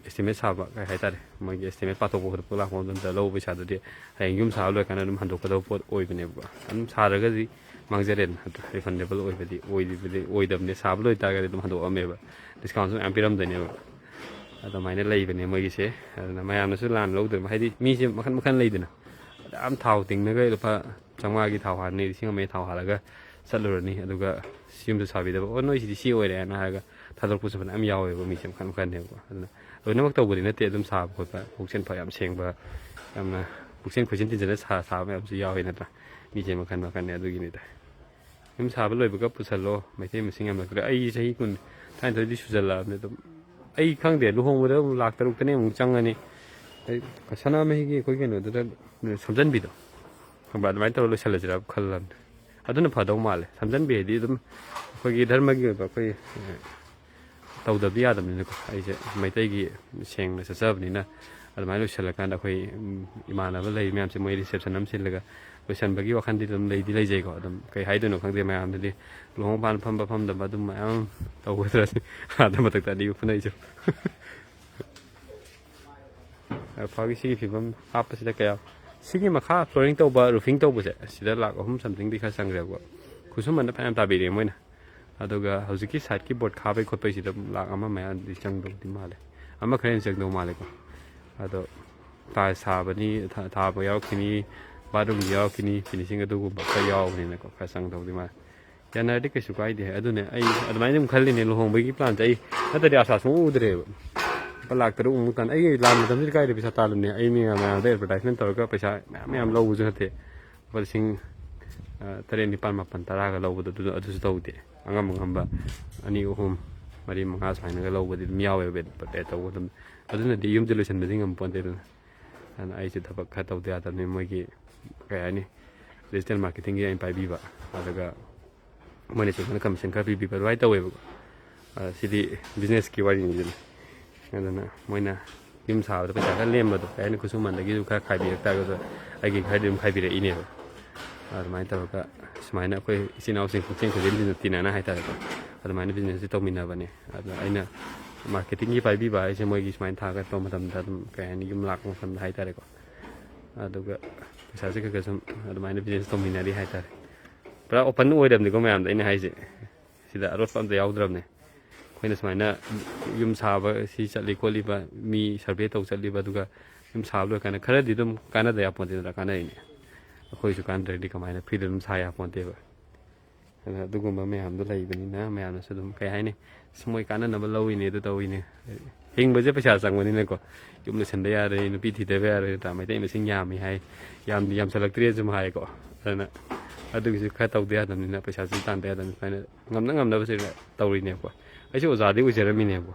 ꯑꯦꯁꯇꯤꯃꯦꯠ ꯁꯥꯕ, ꯀꯩ ꯍꯥꯏꯇꯥꯔꯦ, ꯃꯣꯏꯒꯤ ꯑꯦꯁꯇꯤꯃꯦꯠ ꯄꯥꯊꯣꯛꯄ ꯈꯣꯠꯇꯣꯛꯄ ꯂꯥꯛꯄ ꯃꯇꯝꯗ ꯂꯧꯕ ꯄꯩꯁꯥꯗꯨꯗꯤ ꯍꯌꯦꯡ ꯌꯨꯝ ꯁꯥꯕ ꯂꯣꯏꯔꯀꯥꯟꯗ ꯑꯗꯨꯝ ꯍꯟꯗꯣꯛꯀꯗꯕ ꯄꯣꯠ ꯑꯣꯏꯕꯅꯦꯕꯀꯣ꯫ ꯑꯗꯨꯝ ꯁꯥꯔꯒꯗꯤ ꯃꯥꯡꯖꯔꯦꯅ, ꯅꯠꯇ꯭ꯔꯥ? ꯔꯤꯐꯟꯗꯦꯕꯜ ꯑꯣꯏꯕꯗꯤ ꯑꯣꯏꯗꯕꯗꯤ ꯑꯣꯏꯗꯕꯅꯦ꯫ ꯁꯥꯕ ꯂꯣꯏ ꯇꯥꯔꯒꯗꯤ ꯑꯗꯨꯝ ꯍꯟꯗꯣꯛꯑꯝꯃꯦꯕ, ꯗꯤꯁꯀꯥꯎꯟꯁꯨ ꯃꯌꯥꯝ ꯄꯤꯔꯝꯗꯣꯏꯅꯦꯕ꯫ ꯑꯗꯨꯃꯥꯏꯅ ꯂꯩꯕꯅꯦ ꯃꯣꯏꯒꯤꯁꯦ꯫ ꯑꯗꯨꯅ ꯃꯌꯥꯝꯅꯁꯨ ꯂꯥꯟꯅ ꯂꯧꯗ꯭ꯔꯕ, ꯍꯥꯏꯗꯤ ꯃꯤꯁꯦ ꯃꯈꯟ ꯃꯈꯟ ꯂꯩꯗꯅ, ꯌꯥꯝ ꯊꯥꯎ ꯇꯤꯡꯅꯒ ꯂꯨꯄꯥ ꯆꯥꯝꯃꯉꯥꯒꯤ ꯊꯥꯎ ꯍꯥꯜꯂꯅꯤ, ꯂꯤꯁꯤꯡ ꯑꯃꯒꯤ ꯊꯥꯎ ꯍꯥꯜꯂꯒ ꯆꯠꯂꯨꯔꯅꯤ꯫ ꯑꯗꯨꯒ ꯌꯨꯝꯗ ꯁꯥꯕꯤꯗꯕ, "ꯑꯣ, ꯅꯣꯏꯁꯤꯗꯤ ꯁꯤ ꯑꯣꯏꯔꯦꯅ" ꯍꯥꯏꯔꯒ ꯊꯥꯗꯣꯔꯛꯄꯁꯨ ꯐꯅꯌꯥꯝ ꯌꯥꯎꯋꯦꯕ꯫ ꯃꯤꯁꯦ ꯃꯈꯟ ꯃꯈꯟꯅꯦꯕꯀꯣ꯫ ꯑꯗꯨꯅ ꯂꯣꯏꯅꯃꯛ ꯇꯧꯕꯗꯤ ꯅꯠꯇꯦ, ꯑꯗꯨꯝ ꯁꯥꯕ ꯈꯣꯠꯄ, ꯄꯨꯛꯆꯦꯜ ꯐ-, ꯌꯥꯝ ꯁꯦꯡꯕ, ꯌꯥꯝꯅ ꯄꯨꯛꯆꯦꯜ ꯈꯣꯏꯆꯦꯜ ꯇꯤꯟꯖꯅ ꯁꯥ-, ꯁꯥꯕ ꯃꯌꯥꯝꯁꯨ ꯌꯥꯎꯋꯤ ꯅꯠꯇ꯭ꯔꯥ? ꯃꯤꯁꯦ ꯃꯈꯜ ꯃꯈꯜꯅꯤ꯫ ꯑꯗꯨꯒꯤꯅꯤꯗ꯫ ꯌꯨꯝ ꯁꯥꯕ ꯂꯣꯏꯕꯒ ꯄꯨꯁꯜꯂꯣ, ꯃꯩꯇꯩ ꯃꯁꯤꯡ ꯌꯥꯝꯂꯛꯇ꯭ꯔꯦ꯫ ꯑꯩ ꯆꯍꯤ ꯀꯨꯟ, ꯇꯔꯥꯅꯤꯊꯣꯏꯗꯤ ꯁꯨꯖꯜꯂꯛꯑꯕꯅꯤ꯫ ꯑꯗꯨꯝ ꯑꯩ ꯈꯪꯗꯦ, ꯂꯨꯍꯣꯡꯕꯗ ꯑꯃꯨꯛ ꯂꯥꯛ ꯇꯔꯨꯛꯇꯅꯦ ꯑꯃꯨꯛ ꯆꯪꯉꯅꯤ꯫ ꯑꯩ ꯁꯅꯥꯃꯍꯤꯒꯤ ꯑꯩꯈꯣꯏ ꯀꯩꯅꯣꯗꯨꯗ ꯁꯝꯖꯟꯕꯤꯗꯣ, ꯈꯪꯕ꯭ꯔꯥ? ꯑꯗꯨꯃꯥꯏꯅ ꯇꯧꯔ ꯂꯣꯏꯁꯜꯂꯁꯤꯔꯥ ꯈꯜꯂꯕꯅꯤ꯫ ꯑꯗꯨꯅ ꯐꯗꯧ ꯃꯥꯜꯂꯦ꯫ ꯁꯝꯖꯟꯕꯤ ꯍꯥꯏꯗꯤ ꯑꯗꯨꯝ ꯑꯩꯈꯣꯏꯒꯤ ꯙꯔꯃꯒꯤ ꯑꯣꯏꯕ ꯑꯩꯈꯣꯏ, ꯑꯦ, ꯇꯧꯗꯕꯗꯤ ꯌꯥꯗꯕꯅꯤꯅꯀꯣ꯫ ꯑꯩꯁꯦ ꯃꯩꯇꯩꯒꯤ ꯁꯦꯡꯅ ꯆꯠꯆꯕꯅꯤꯅ ꯑꯗꯨꯃꯥꯏꯅ ꯂꯣꯏꯁꯤꯜꯂꯀꯥꯟꯗ ꯑꯩꯈꯣꯏ, ꯎꯝ, ꯏꯃꯥꯟꯅꯕ ꯂꯩ ꯃꯌꯥꯝꯁꯦ ꯃꯣꯏ ꯔꯤꯁꯦꯞꯁꯟ ꯑꯃ ꯁꯤꯜꯂꯒ ꯂꯣꯏꯁꯤꯟꯕꯒꯤ ꯋꯥꯈꯜꯗꯤ ꯑꯗꯨꯝ ꯂꯩꯗꯤ ꯂꯩꯖꯩꯀꯣ꯫ ꯑꯗꯨꯝ ꯀꯩ ꯍꯥꯏꯗꯣꯏꯅꯣ ꯈꯪꯗꯦ ꯃꯌꯥꯝꯗꯗꯤ꯫ ꯂꯨꯍꯣꯡ ꯄꯥꯟ ꯐꯝꯕ ꯐꯝꯗꯕ ꯑꯗꯨꯝ ꯃꯌꯥꯝ ꯇꯧꯒꯗ꯭ꯔꯁꯤ꯫ ꯑꯥꯗ ꯃꯊꯛꯇ ꯑꯅꯤꯒ ꯐꯨꯅꯩꯁꯨ꯫ ꯐꯥꯒꯤ ꯁꯤꯒꯤ ꯐꯤꯕꯝ ꯍꯥꯞꯄꯁꯤꯗ ꯀꯌꯥ, ꯁꯤꯒꯤ ꯃꯈꯥ ꯐ꯭ꯂꯣꯔꯤꯡ ꯇꯧꯕ, ꯔꯨꯐꯤꯡ ꯇꯧꯕꯁꯦ ꯁꯤꯗ ꯂꯥꯛ ꯑꯍꯨꯝ ꯁꯝꯊꯤꯡꯗꯤ ꯈꯔ ꯆꯪꯈ꯭ꯔꯦꯕꯀꯣ꯫ ꯈꯨꯠꯁꯨꯃꯟꯗ ꯐꯅꯌꯥꯝ ꯇꯥꯕꯤꯔꯦ ꯃꯣꯏꯅ꯫ ꯑꯗꯨꯒ ꯍꯧꯖꯤꯛꯀꯤ ꯁꯥꯏꯠꯀꯤ ꯕꯣꯔꯗ ꯈꯥꯕꯩ ꯈꯣꯠꯄꯩꯁꯤꯗ ꯂꯥꯛ ꯑꯃ ꯃꯌꯥꯗꯤ ꯆꯪꯗꯧꯗꯤ ꯃꯥꯜꯂꯦ꯫ ꯑꯃ ꯈꯔ ꯍꯦꯟꯅ ꯆꯪꯗꯧ ꯃꯥꯜꯂꯦꯀꯣ꯫ ꯑꯗꯣ ꯇꯥꯏꯜꯁ ꯁꯥꯕꯅꯤ, ꯊꯥ-, ꯊꯥꯕ ꯌꯥꯎꯔꯛꯈꯤꯅꯤ, ꯕꯥꯠꯔꯨꯝꯒꯤ ꯌꯥꯎꯔꯛꯈꯤꯅꯤ, ꯐꯤꯅꯤꯁꯤꯡ ꯑꯗꯨꯒꯨꯝꯕ ꯈꯔ ꯌꯥꯎꯕꯅꯤꯅꯀꯣ, ꯈꯔ ꯆꯪꯗꯧꯗꯤ ꯃꯥꯜꯂꯦ꯫ ꯌꯥꯅꯔꯗꯤ ꯀꯩꯁꯨ ꯀꯥꯏꯗꯦ꯫ ꯑꯗꯨꯅꯦ ꯑꯩ ꯑꯗꯨꯃꯥꯏꯅ ꯑꯗꯨꯝ ꯈꯜꯂꯤꯅꯦ, ꯂꯨꯍꯣꯡꯕꯒꯤ ꯄ꯭ꯂꯥꯟꯁꯦ ꯑꯩ ꯅꯠꯇ꯭ꯔꯗꯤ ꯑꯁꯥ ꯁꯨꯡꯎ ꯎꯗ꯭ꯔꯦꯕ꯫ ꯂꯨꯄꯥ ꯂꯥꯛ ꯇꯔꯨꯛꯃꯨꯛ ꯇꯥꯟ-, ꯑꯩꯒꯤ ꯂꯥꯟ ꯃꯇꯝꯁꯤꯗ ꯀꯥꯏꯗ ꯄꯩꯁꯥ ꯇꯥꯜꯂꯨꯅꯤ? ꯑꯩ ꯃꯤ ꯃꯌꯥꯝꯗ ꯑꯦꯗꯚꯔꯇꯥꯏꯁꯃꯦꯟ ꯇꯧꯔꯒ ꯄꯩꯁꯥ ꯃꯌꯥꯝ ꯃꯌꯥꯝ ꯂꯧꯕꯁꯨ ꯅꯠꯇꯦ꯫ ꯂꯨꯄꯥ ꯂꯤꯁꯤꯡ, ꯑ, ꯇꯔꯦꯠ, ꯅꯤꯄꯥꯜ, ꯃꯥꯄꯜ, ꯇꯔꯥꯒ ꯂꯧꯕꯗꯣ ꯑꯗꯨ, ꯑꯗꯨꯁꯨ ꯇꯧꯗꯦ꯫ ꯑꯉꯝ ꯑꯉꯝꯕ ꯑꯅꯤ, ꯑꯍꯨꯝ, ꯃꯔꯤ, ꯃꯉꯥ ꯁꯨꯃꯥꯏꯅꯒ ꯂꯧꯕꯗꯤ ꯑꯗꯨꯝ ꯌꯥꯎꯋꯦꯕ ꯑꯦꯗꯚꯔꯇꯥꯏꯁ ꯇꯧꯕ ꯃꯇꯝꯗ꯫ ꯑꯗꯨꯅꯗꯤ ꯌꯨꯝꯁꯦ ꯂꯣꯏꯁꯤꯟꯕꯗꯤ ꯉꯝꯄꯣꯟꯇꯦꯗꯅ꯫ ꯑꯗꯨꯅ ꯑꯩꯁꯦ ꯊꯕꯛ ꯈꯔ ꯇꯧꯗ ꯌꯥꯗꯕꯅꯤ꯫ ꯃꯣꯏꯒꯤ, ꯀꯩ ꯍꯥꯏꯅꯤ, ꯗꯤꯖꯤꯇꯦꯜ ꯃꯥꯔꯀꯦꯇꯤꯡꯒꯤ ꯑꯩꯅ ꯄꯥꯏꯕꯤꯕ, ꯑꯗꯨꯒ ꯃꯣꯏꯅꯁꯨ ꯑꯩꯉꯣꯟꯗ ꯀꯃꯤꯁꯟ ꯈꯔ ꯄꯤꯕꯤꯕ ꯑꯗꯨꯃꯥꯏꯅ ꯇꯧꯋꯦꯕꯀꯣ꯫ ꯑ, ꯁꯤꯗꯤ ꯕꯤꯖꯤꯅꯦꯁꯀꯤ ꯋꯥꯔꯤꯅꯤꯗꯅ꯫ ꯑꯗꯨꯅ ꯃꯣꯏꯅ ꯌꯨꯝ ꯁꯥꯕꯗ ꯄꯩꯁꯥ ꯈꯔ ꯂꯦꯝꯕꯗꯣ, ꯀꯩ ꯍꯥꯏꯅꯤ, ꯈꯨꯠꯁꯨꯃꯟꯗꯒꯤꯁꯨ ꯈꯔ ꯈꯥꯏꯕꯤꯔꯛ ꯇꯥꯔꯒꯁꯨ ꯑꯩꯒꯤ ꯈꯔꯗꯤ ꯑꯗꯨꯝ ꯈꯥꯏꯕꯤꯔꯛꯏꯅꯦꯕ꯫ ꯑꯗꯨꯃꯥꯏꯅ ꯇꯧꯔꯒ ꯁꯨꯃꯥꯏꯅ ꯑꯩꯈꯣꯏ ꯏꯆꯤꯟ ꯏꯅꯥꯎꯁꯤꯡ ꯄꯨꯛꯆꯦꯜ ꯈꯣꯏꯆꯦꯜ ꯇꯤꯟꯅ ꯇꯤꯟꯅꯅ ꯍꯥꯏꯇꯥꯔꯦꯀꯣ, ꯑꯗꯨꯃꯥꯏꯅ ꯕꯤꯖꯤꯅꯦꯁꯁꯤ ꯇꯧꯃꯤꯟꯅꯕꯅꯦ꯫ ꯑꯗꯣ ꯑꯩꯅ ꯃꯥꯔꯀꯦꯇꯤꯡꯒꯤ ꯄꯥꯏꯕꯤꯕ ꯍꯥꯏꯁꯦ ꯃꯣꯏꯒꯤ ꯁꯨꯃꯥꯏꯅ ꯊꯥꯒꯠꯄ ꯃꯇꯝꯗ ꯑꯗꯨꯝ, ꯀꯩ ꯍꯥꯏꯅꯤ, ꯌꯨꯝ ꯂꯥꯛꯄ ꯃꯇꯝꯗ ꯍꯥꯏꯇꯥꯔꯦꯀꯣ꯫ ꯑꯗꯨꯒ ꯄꯩꯁꯥꯁꯦ ꯈꯔ ꯈꯔ ꯁꯨꯝ ꯑꯗꯨꯃꯥꯏꯅ ꯕꯤꯖꯤꯅꯦꯁ ꯇꯧꯃꯤꯟꯅꯔꯤ ꯍꯥꯏꯇꯥꯔꯦ꯫ ꯄꯨꯔꯥ ꯑꯣꯄꯟ ꯑꯣꯏꯔꯕꯅꯤꯀꯣ ꯃꯌꯥꯝꯗ ꯑꯩꯅ ꯍꯥꯏꯁꯦ꯫ ꯁꯤꯗ ꯑꯔꯣꯠꯄ ꯑꯝꯇ ꯌꯥꯎꯗ꯭ꯔꯕꯅꯦ꯫ ꯑꯩꯈꯣꯏꯅ ꯁꯨꯃꯥꯏꯅ ꯌꯨꯝ ꯁꯥꯕ ꯁꯤ ꯆꯠꯂꯤ ꯈꯣꯠꯂꯤꯕ, ꯃꯤ ꯁꯔꯚꯦ ꯇꯧ ꯆꯠꯂꯤꯕ, ꯑꯗꯨꯒ ꯌꯨꯝ ꯁꯥꯕ ꯂꯣꯏꯔꯀꯥꯟꯗ ꯈꯔꯗꯤ ꯑꯗꯨꯝ ꯀꯥꯟꯅꯗ ꯌꯥꯄꯣꯟꯇꯦꯗꯅ, ꯀꯥꯟꯅꯔꯤꯅꯦ꯫ ꯑꯩꯈꯣꯏꯁꯨ ꯀꯥꯟꯅꯗ꯭ꯔꯗꯤ ꯀꯃꯥꯏꯅ ꯐ꯭ꯔꯤꯗ ꯑꯗꯨꯝ ꯁꯥ ꯌꯥꯄꯣꯟꯇꯦꯕ꯫ ꯑꯗꯨꯅ ꯑꯗꯨꯒꯨꯝꯕ ꯃꯌꯥꯝꯗꯣ ꯂꯩꯕꯅꯤꯅ ꯃꯌꯥꯝꯅꯁꯨ ꯑꯗꯨꯝ, ꯀꯩ ꯍꯥꯏꯅꯤ, ꯑꯁ, ꯃꯣꯏ ꯀꯥꯟꯅꯅꯕ ꯂꯧꯏꯅꯦ, ꯑꯗꯨ ꯇꯧꯏꯅꯦ꯫ ꯍꯤꯡꯕꯁꯦ ꯄꯩꯁꯥ ꯆꯪꯕꯅꯤꯅꯀꯣ, ꯌꯨꯝ ꯂꯣꯏꯁꯟꯗ ꯌꯥꯔꯣꯏ, ꯅꯨꯄꯤ ꯊꯤꯗꯕ ꯌꯥꯔꯣꯏ, ꯅꯠꯇ꯭ꯔꯥ? ꯃꯩꯇꯩ ꯃꯁꯤꯡ ꯌꯥꯝꯃꯤ ꯍꯥꯏ, ꯌꯥꯝꯗꯤ ꯌꯥꯝꯁꯜꯂꯛꯇ꯭ꯔꯦ ꯁꯨꯝ ꯍꯥꯏꯀꯣ꯫ ꯑꯗꯨꯅ ꯑꯗꯨꯒꯤꯁꯨ ꯈꯔ ꯇꯧꯗ ꯌꯥꯗꯕꯅꯤꯅ, ꯄꯩꯁꯥꯁꯨ ꯇꯥꯟꯗ ꯌꯥꯗꯕꯅꯤꯅ, ꯁꯨꯃꯥꯏꯅ ꯉꯝꯅ ꯉꯝꯅꯕꯁꯦ ꯇꯧꯔꯤꯅꯦꯕꯀꯣ꯫ ꯑꯩꯁꯨ ꯑꯣꯖꯥꯗꯤ ꯑꯣꯏꯖꯔꯝꯃꯤꯅꯦꯕꯀꯣ꯫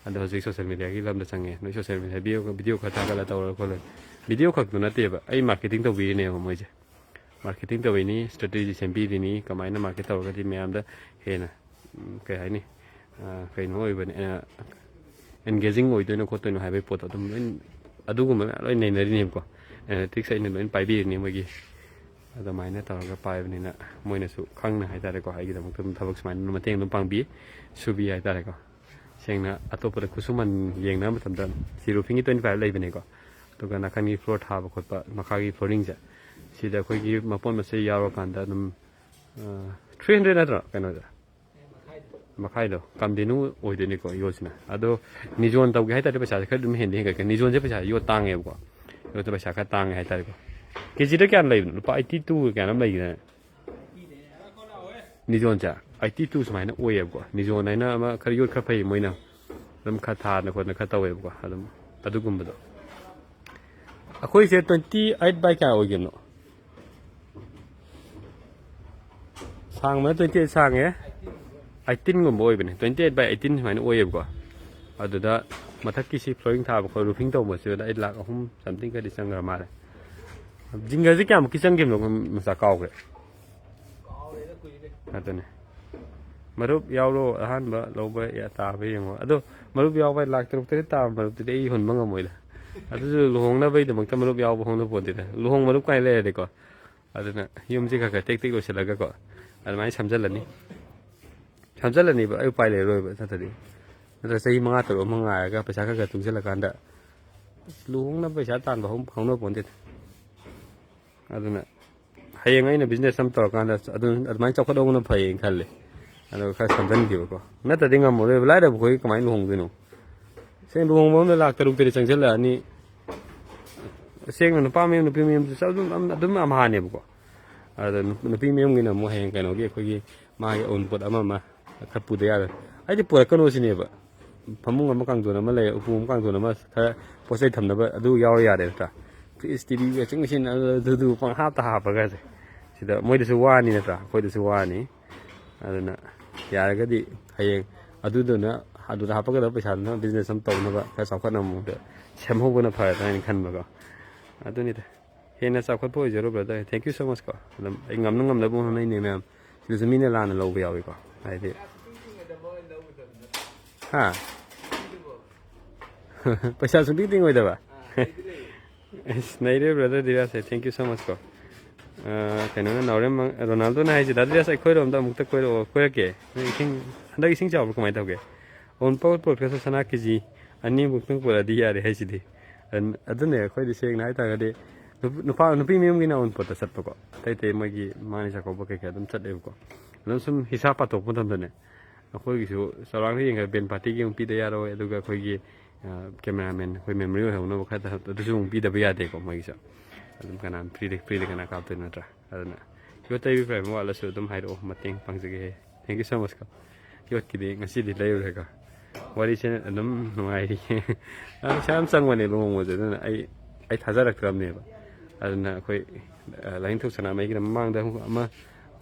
ꯑꯗꯣ ꯍꯧꯖꯤꯛ ꯁꯣꯁꯦꯜ ꯃꯦꯗꯤꯌꯥꯒꯤ ꯂꯝꯗ ꯆꯪꯉꯦ꯫ ꯅꯣꯏ ꯁꯣꯁꯦꯜ ꯃꯦꯗꯤꯌꯥ ꯚꯤꯗꯤꯑꯣ, ꯚꯤꯗꯤꯑꯣ ꯈꯔ ꯊꯥꯒꯠꯂ ꯇꯧꯔ ꯈꯣꯠꯂ, ꯚꯤꯗꯤꯑꯣ ꯈꯛꯇꯨ ꯅꯠꯇꯦꯕ, ꯑꯩ ꯃꯥꯔꯀꯦꯇꯤꯡ ꯇꯧꯕꯤꯔꯤꯅꯦꯕ ꯃꯣꯏꯁꯦ꯫ ꯃꯥꯔꯀꯦꯇꯤꯡ ꯇꯧꯔꯤꯅꯤ, ꯁ꯭ꯇ꯭ꯔꯦꯇꯦꯖꯤ ꯁꯦꯝꯕꯤꯔꯤꯅꯤ, ꯀꯃꯥꯏꯅ ꯃꯥꯔꯀꯦꯠ ꯇꯧꯔꯒꯗꯤ ꯃꯌꯥꯝꯗ ꯍꯦꯟꯅ, ꯎꯝ, ꯀꯩ ꯍꯥꯏꯅꯤ, ꯑ, ꯀꯩꯅꯣ ꯑꯣꯏꯕꯅꯤ, ꯑ, ꯑꯦꯟꯒꯦꯖꯤꯡ ꯑꯣꯏꯗꯣꯏꯅꯣ ꯈꯣꯠꯇꯣꯏꯅꯣ ꯍꯥꯏꯕꯒꯤ ꯄꯣꯠꯇꯣ ꯑꯗꯨꯝ ꯂꯣꯏ, ꯑꯗꯨꯒꯨꯝꯕ ꯃꯌꯥꯝ ꯂꯣꯏ ꯅꯩꯅꯔꯤꯅꯦꯕꯀꯣ꯫ ꯑꯦꯅꯥꯂꯤꯇꯤꯛꯁ ꯑꯩꯅ ꯂꯣꯏ ꯄꯥꯏꯕꯤꯔꯤꯅꯤ ꯃꯣꯏꯒꯤ꯫ ꯑꯗꯨꯃꯥꯏꯅ ꯇꯧꯔꯒ ꯄꯥꯏꯕꯅꯤꯅ ꯃꯣꯏꯅꯁꯨ ꯈꯪꯅ ꯍꯥꯏꯇꯥꯔꯦꯀꯣ, ꯑꯩꯒꯤꯗꯃꯛꯇ ꯑꯗꯨꯝ ꯊꯕꯛ ꯁꯨꯃꯥꯏꯅ ꯑꯗꯨꯝ ꯃꯇꯦꯡ ꯑꯗꯨꯝ ꯄꯥꯡꯕꯤ, ꯁꯨꯕꯤ ꯍꯥꯏꯇꯥꯔꯦꯀꯣ꯫ ꯁꯦꯡꯅ ꯑꯇꯣꯞꯄꯗ ꯈꯨꯠꯁꯨꯃꯟ ꯌꯦꯡꯅꯕ ꯃꯇꯝꯗ ꯁꯤ ꯔꯨꯐꯤꯡꯒꯤ ꯇ꯭ꯋꯦꯟꯇꯤ ꯐꯥꯏꯚ ꯂꯩꯕꯅꯦꯀꯣ, ꯑꯗꯨꯒ ꯅꯥꯀꯟꯒꯤ ꯐ꯭ꯂꯣꯔ ꯊꯥꯕ ꯈꯣꯠꯄ, ꯃꯈꯥꯒꯤ ꯐ꯭ꯂꯣꯔꯤꯡꯁꯦ, ꯁꯤꯗ ꯑꯩꯈꯣꯏꯒꯤ ꯃꯄꯣꯠ ꯃꯆꯩ ꯌꯥꯎꯔꯀꯥꯟꯗ ꯑꯗꯨꯝ, ꯑ, ꯊ꯭ꯔꯤ ꯍꯟꯗ꯭ꯔꯦꯠ ꯅꯠꯇ꯭ꯔꯣ ꯀꯩꯅꯣꯁꯦ? ꯃꯈꯥꯏꯗꯣ ꯀꯝꯗꯦꯅꯨ ꯑꯣꯏꯗꯣꯏꯅꯤꯀꯣ ꯌꯣꯠꯁꯤꯅ꯫ ꯑꯗꯣ ꯅꯤꯖꯣꯟ ꯇꯧꯒꯦ ꯍꯥꯏꯇꯥꯔꯗꯤ ꯄꯩꯁꯥꯁꯦ ꯈꯔ ꯑꯗꯨꯝ ꯍꯦꯟꯗꯤ ꯍꯦꯟꯒꯠꯀꯅꯤ꯫ ꯅꯤꯖꯣꯟꯁꯦ ꯄꯩꯁꯥ ꯌꯣꯠ ꯇꯥꯡꯉꯦꯕꯀꯣ, ꯌꯣꯠꯇ ꯄꯩꯁꯥ ꯈꯔ ꯇꯥꯡꯉꯦ ꯍꯥꯏꯇꯥꯔꯦꯀꯣ꯫ ꯀꯦꯖꯤꯗ ꯀꯌꯥꯅ ꯂꯩꯕꯅꯣ? ꯂꯨꯄꯥ ꯑꯩꯠꯇꯤ ꯇꯨ ꯀꯌꯥꯅꯣꯝ ꯂꯩꯒꯤꯗꯥꯏꯅꯦ? ꯅꯤꯖꯣꯟꯁꯦ ꯑꯩꯠꯇꯤ ꯇꯨ ꯁꯨꯃꯥꯏꯅ ꯑꯣꯏꯌꯦꯕꯀꯣ꯫ ꯅꯤꯖꯣꯟ ꯍꯥꯏꯅ ꯑꯃ ꯈꯔ ꯌꯣꯠ ꯈꯔ ꯐꯩ ꯃꯣꯏꯅ, ꯑꯗꯨꯝ ꯈꯔ ꯊꯥꯗꯅ ꯈꯣꯠꯇꯅ ꯈꯔ ꯇꯧꯋꯦꯕꯀꯣ꯫ ꯑꯗꯨꯝ ꯑꯗꯨꯒꯨꯝꯕꯗꯣ꯫ ꯑꯩꯈꯣꯏꯁꯦ ꯇ꯭ꯋꯦꯟꯇꯤ ꯑꯩꯠ ꯕꯥꯏ ꯀꯌꯥ ꯑꯣꯏꯒꯦꯅꯣ? ꯁꯥꯡꯕꯅ ꯇ꯭ꯋꯦꯟꯇꯤ ꯑꯩꯠ ꯁꯥꯡꯉꯦ, ꯑꯩꯠꯇꯤꯟꯒꯨꯝꯕ ꯑꯣꯏꯕꯅꯦ, ꯇ꯭ꯋꯦꯟꯇꯤ ꯑꯩꯠ ꯕꯥꯏ ꯑꯩꯠꯇꯤꯟ ꯁꯨꯃꯥꯏꯅ ꯑꯣꯏꯌꯦꯕꯀꯣ꯫ ꯑꯗꯨꯗ ꯃꯊꯛꯀꯤꯁꯤ ꯐ꯭ꯂꯣꯔꯤꯡ ꯊꯥꯕ ꯈꯣꯠ, ꯔꯨꯐꯤꯡ ꯇꯧꯕꯁꯤꯗ ꯑꯩꯠ ꯂꯥꯛ ꯑꯍꯨꯝ ꯁꯝꯊꯤꯡ ꯈꯔꯗꯤ ꯆꯪꯈ꯭ꯔ ꯃꯥꯜꯂꯦ꯫ ꯖꯤꯡꯒꯁꯦ ꯀꯌꯥꯃꯨꯛꯀꯤ ꯆꯪꯈꯤꯕꯅꯣ ꯃꯆꯥ ꯀꯥꯎꯈ꯭ꯔꯦ꯫ ꯑꯗꯨꯅꯦ꯫ ꯃꯔꯨꯞ ꯌꯥꯎꯔꯣ, ꯑꯍꯥꯟꯕ ꯂꯧꯕ ꯌꯥ-, ꯇꯥꯕ ꯌꯦꯡꯉꯣ꯫ ꯑꯗꯣ ꯃꯔꯨꯞ ꯌꯥꯎꯕ ꯂꯥꯛ ꯇꯔꯨꯛ ꯇꯔꯦꯠ ꯇꯥꯕ ꯃꯔꯨꯞꯇꯨꯗꯤ ꯑꯩ ꯍꯨꯟꯕ ꯉꯝꯃꯣꯏꯗ꯫ ꯑꯗꯨꯁꯨ ꯂꯨꯍꯣꯡꯅꯕꯩꯗꯃꯛꯇ ꯃꯔꯨꯞ ꯌꯥꯎꯕ ꯍꯧꯅ ꯄꯣꯠꯇꯦꯗ꯫ ꯂꯨꯍꯣꯡ ꯃꯔꯨꯞ ꯀꯥꯏꯅ ꯂꯩꯔꯗꯤꯀꯣ꯫ ꯑꯗꯨꯅ ꯌꯨꯝꯁꯤ ꯈꯔ ꯈꯔ ꯇꯦꯛ ꯇꯦꯛ ꯂꯣꯏꯁꯤꯜꯂꯒꯀꯣ, ꯑꯗꯨꯃꯥꯏꯅ ꯁꯝꯖꯜꯂꯅꯤ꯫ ꯁꯝꯖꯜꯂꯅꯤꯕ, ꯑꯩ ꯎꯄꯥꯏ ꯂꯩꯔꯔꯣꯏꯕ ꯅꯠꯇ꯭ꯔꯗꯤ꯫ ꯅꯠꯇ꯭ꯔ ꯆꯍꯤ ꯃꯉꯥ ꯇꯔꯨꯛ ꯑꯃ ꯉꯥꯏꯔꯒ ꯄꯩꯁꯥ ꯈꯔ ꯈꯔ ꯇꯨꯡꯁꯤꯜꯂꯀꯥꯟꯗ ꯂꯨꯍꯣꯡꯅꯕ ꯄꯩꯁꯥ ꯇꯥꯟꯕ ꯍꯧ-, ꯍꯧꯅ ꯄꯣꯟꯇꯦꯗ꯫ ꯑꯗꯨꯅ ꯍꯌꯦꯡ ꯑꯩꯅ ꯕꯤꯖꯤꯅꯦꯁ ꯑꯃ ꯇꯧꯔꯀꯥꯟꯗ ꯑꯗꯨ, ꯑꯗꯨꯃꯥꯏꯅ ꯆꯥꯎꯈꯠꯍꯧꯕꯅ ꯐꯩꯌꯦꯅ ꯈꯜꯂꯦ꯫ ꯑꯗꯨꯒ ꯈꯔ ꯁꯝꯖꯟꯈꯤꯕꯀꯣ꯫ ꯅꯠꯇ꯭ꯔꯗꯤ ꯉꯝꯃꯔꯣꯏꯕ꯫ ꯂꯥꯏꯔꯕ ꯑꯩꯈꯣꯏ ꯀꯃꯥꯏꯅ ꯂꯨꯍꯣꯡꯗꯣꯏꯅꯣ? ꯁꯦꯡꯅ ꯂꯨꯍꯣꯡꯕ ꯑꯃꯗ ꯂꯥꯛ ꯇꯔꯨꯛ ꯇꯔꯦꯠ ꯆꯪꯁꯤꯜꯂꯛꯑꯅꯤ꯫ ꯁꯦꯡꯅ ꯅꯨꯄꯥ ꯃꯌꯨꯝ ꯅꯨꯄꯤ ꯃꯌꯨꯝꯗꯁꯨ ꯑꯗꯨꯝ, ꯑꯗꯨꯝ ꯑꯝꯍꯥꯅꯦꯕꯀꯣ꯫ ꯑꯗ ꯅꯨ-, ꯅꯨꯄꯤ ꯃꯌꯨꯝꯒꯤꯅ ꯑꯃꯨꯛ ꯍꯌꯦꯡ ꯀꯩꯅꯣꯒꯤ ꯑꯩꯈꯣꯏꯒꯤ ꯃꯥꯒꯤ ꯑꯎꯟꯄꯣꯠ ꯑꯃ ꯑꯃ ꯈꯔ ꯄꯨꯗ ꯌꯥꯔꯣꯏ꯫ ꯑꯩꯗꯤ ꯄꯨꯔꯛꯀꯅꯨ ꯁꯤꯅꯦꯕ꯫ ꯐꯃꯨꯡ ꯑꯃ ꯀꯥꯡꯊꯣꯟ ꯑꯃ ꯂꯩ, ꯎꯄꯨ ꯑꯃ ꯀꯥꯡꯊꯣꯟ ꯑꯃ, ꯈꯔ ꯄꯣꯠ ꯆꯩ ꯊꯝꯅꯕ ꯑꯗꯨ ꯌꯥꯎꯔ ꯌꯥꯔꯦ ꯅꯠꯇ꯭ꯔꯥ? Fridge, T V, washing machine, ꯑꯗꯨ, ꯑꯗꯨ ꯄꯪꯍꯥꯞꯇ ꯍꯥꯞꯄꯒꯁꯦ꯫ ꯁꯤꯗ ꯃꯣꯏꯗꯁꯨ ꯋꯥꯅꯤ ꯅꯠꯇ꯭ꯔꯥ? ꯑꯩꯈꯣꯏꯗꯁꯨ ꯋꯥꯅꯤ꯫ ꯑꯗꯨꯅ ꯌꯥꯔꯒꯗꯤ ꯍꯌꯦꯡ ꯑꯗꯨꯗꯨꯅ, ꯑꯗꯨꯗ ꯍꯥꯞꯄꯛꯀꯗꯕ ꯄꯩꯁꯥꯗꯨꯅ business ꯑꯃ ꯇꯧꯅꯕ, ꯈꯔ ꯆꯥꯎꯈꯠꯅꯕ ꯃꯑꯣꯡꯗ ꯁꯦꯝꯍꯧꯕꯅ ꯐꯔꯦ ꯍꯥꯏꯅ ꯈꯟꯕꯀꯣ꯫ ꯑꯗꯨꯅꯤꯗ꯫ ꯍꯦꯟꯅ ꯆꯥꯎꯈꯠꯄ ꯑꯣꯏꯖꯔꯣ brother꯫ Thank you so much ꯀꯣ꯫ ꯑꯗꯨꯝ ꯑꯩ ꯉꯝꯅ ꯉꯝꯅꯕ ꯍꯣꯠꯅꯩꯅꯦ ꯃꯌꯥꯝ꯫ ꯁꯤꯗꯁꯨ ꯃꯤꯅ ꯂꯥꯟꯅ ꯂꯧꯕ ꯌꯥꯎꯏꯀꯣ꯫ ꯍꯥꯏꯗꯤ, ꯍꯥ? ꯄꯩꯁꯥ ꯁꯨꯡꯇꯤꯡ ꯇꯤꯡꯉꯣꯏꯗꯕ? ꯑꯁ, ꯅꯩꯔꯦ brother ꯙꯤꯔꯥꯖꯁꯦ꯫ Thank you so much ꯀꯣ꯫ ꯑ, ꯀꯩꯅꯣꯅ, ꯅꯥꯎꯔꯦꯝ ꯃꯪ-, ꯔꯣꯅꯥꯜꯗꯣꯅ ꯍꯥꯏꯁꯦ, "ꯗꯥ ꯙꯤꯔꯥꯖ, ꯑꯩꯈꯣꯏꯔꯣꯝꯗ ꯑꯃꯨꯛꯇ ꯀꯣꯏꯔꯛꯑꯣ, ꯀꯣꯏꯔꯛꯀꯦ꯫ ꯅꯣꯏ ꯏꯁꯤꯡ, ꯍꯟꯗꯛ ꯏꯁꯤꯡ ꯆꯥꯎꯕ꯭ꯔꯣ, ꯀꯃꯥꯏꯅ ꯇꯧꯒꯦ?" ꯑꯎꯟꯄꯣꯠ ꯄꯨꯔꯛꯇ꯭ꯔꯁꯨ ꯁꯅꯥ ꯀꯦ ꯖꯤ ꯑꯅꯤꯃꯨꯛꯇꯪ ꯄꯨꯔꯛꯑꯗꯤ ꯌꯥꯔꯦ ꯍꯥꯏꯁꯤꯗꯤ꯫ ꯑꯗꯨ-, ꯑꯗꯨꯅꯦ ꯑꯩꯈꯣꯏꯗꯤ ꯁꯦꯡꯅ ꯍꯥꯏꯇꯥꯔꯒꯗꯤ ꯅꯨꯞ-, ꯅꯨꯄꯥ, ꯅꯨꯄꯤ ꯃꯌꯨꯝꯒꯤꯅ ꯑꯎꯟꯄꯣꯠꯇ ꯆꯠꯄꯀꯣ꯫ ꯑꯇꯩ ꯑꯇꯩ ꯃꯣꯏꯒꯤ ꯃꯥꯅꯤ ꯆꯥꯛꯀꯧꯕ ꯀꯩꯀꯩ ꯑꯗꯨꯝ ꯆꯠꯂꯦꯕꯀꯣ꯫ ꯑꯗꯨꯝ ꯁꯨꯝ ꯍꯤꯁꯥꯞ ꯄꯥꯊꯣꯛꯄ ꯃꯇꯝꯗꯅꯦ, ꯑꯩꯈꯣꯏꯒꯤꯁꯨ ꯆꯥꯎꯔꯥꯛꯅ ꯌꯦꯡꯉꯒ ꯕꯦꯟ ꯄꯥꯔꯇꯤꯒꯤ ꯑꯃꯨꯛ ꯄꯤꯗ ꯌꯥꯔꯣꯏ, ꯑꯗꯨꯒ ꯑꯩꯈꯣꯏꯒꯤ, ꯑ, cameraman, ꯑꯩꯈꯣꯏ memory ꯑꯣꯏꯍꯧꯅꯕ ꯈꯔ ꯑꯗꯨꯁꯨ ꯑꯃꯨꯛ ꯄꯤꯗꯕ ꯌꯥꯗꯦꯀꯣ ꯃꯣꯏꯒꯤꯁꯨ꯫ ꯑꯗꯨꯝ ꯀꯅꯥꯅ free ꯗ, free ꯗ ꯀꯅꯥ ꯀꯥꯞꯇꯣꯏꯅꯣ ꯅꯠꯇ꯭ꯔꯥ? ꯑꯗꯨꯅ ꯌꯣꯠ ꯇꯩꯕꯤ ꯄ꯭ꯔꯦꯝ ꯋꯥꯠꯂꯁꯨ ꯑꯗꯨꯝ ꯍꯥꯏꯔꯛꯑꯣ, ꯃꯇꯦꯡ ꯄꯥꯡꯖꯒꯦ꯫ Thank you so much ꯀꯣ꯫ ꯌꯣꯠꯀꯤꯗꯤ ꯉꯁꯤꯗꯤ ꯂꯩꯔꯨꯔꯦꯀꯣ꯫ ꯋꯥꯔꯤꯁꯦ ꯑꯗꯨꯝ ꯅꯨꯡꯉꯥꯏꯔꯤ꯫ ꯑ, ꯄꯩꯁꯥ ꯌꯥꯝ ꯆꯪꯕꯅꯦ ꯂꯨꯍꯣꯡꯕꯁꯦ, ꯑꯗꯨꯅ ꯑꯩ, ꯑꯩ ꯊꯥꯖꯔꯛꯇ꯭ꯔꯕꯅꯦꯕ꯫ ꯑꯗꯨꯅ ꯑꯩꯈꯣꯏ, ꯑ, ꯂꯥꯏꯅꯤꯡꯊꯧ ꯁꯅꯥꯃꯍꯤꯒꯤꯗ ꯃꯃꯥꯡꯗ ꯑꯃ,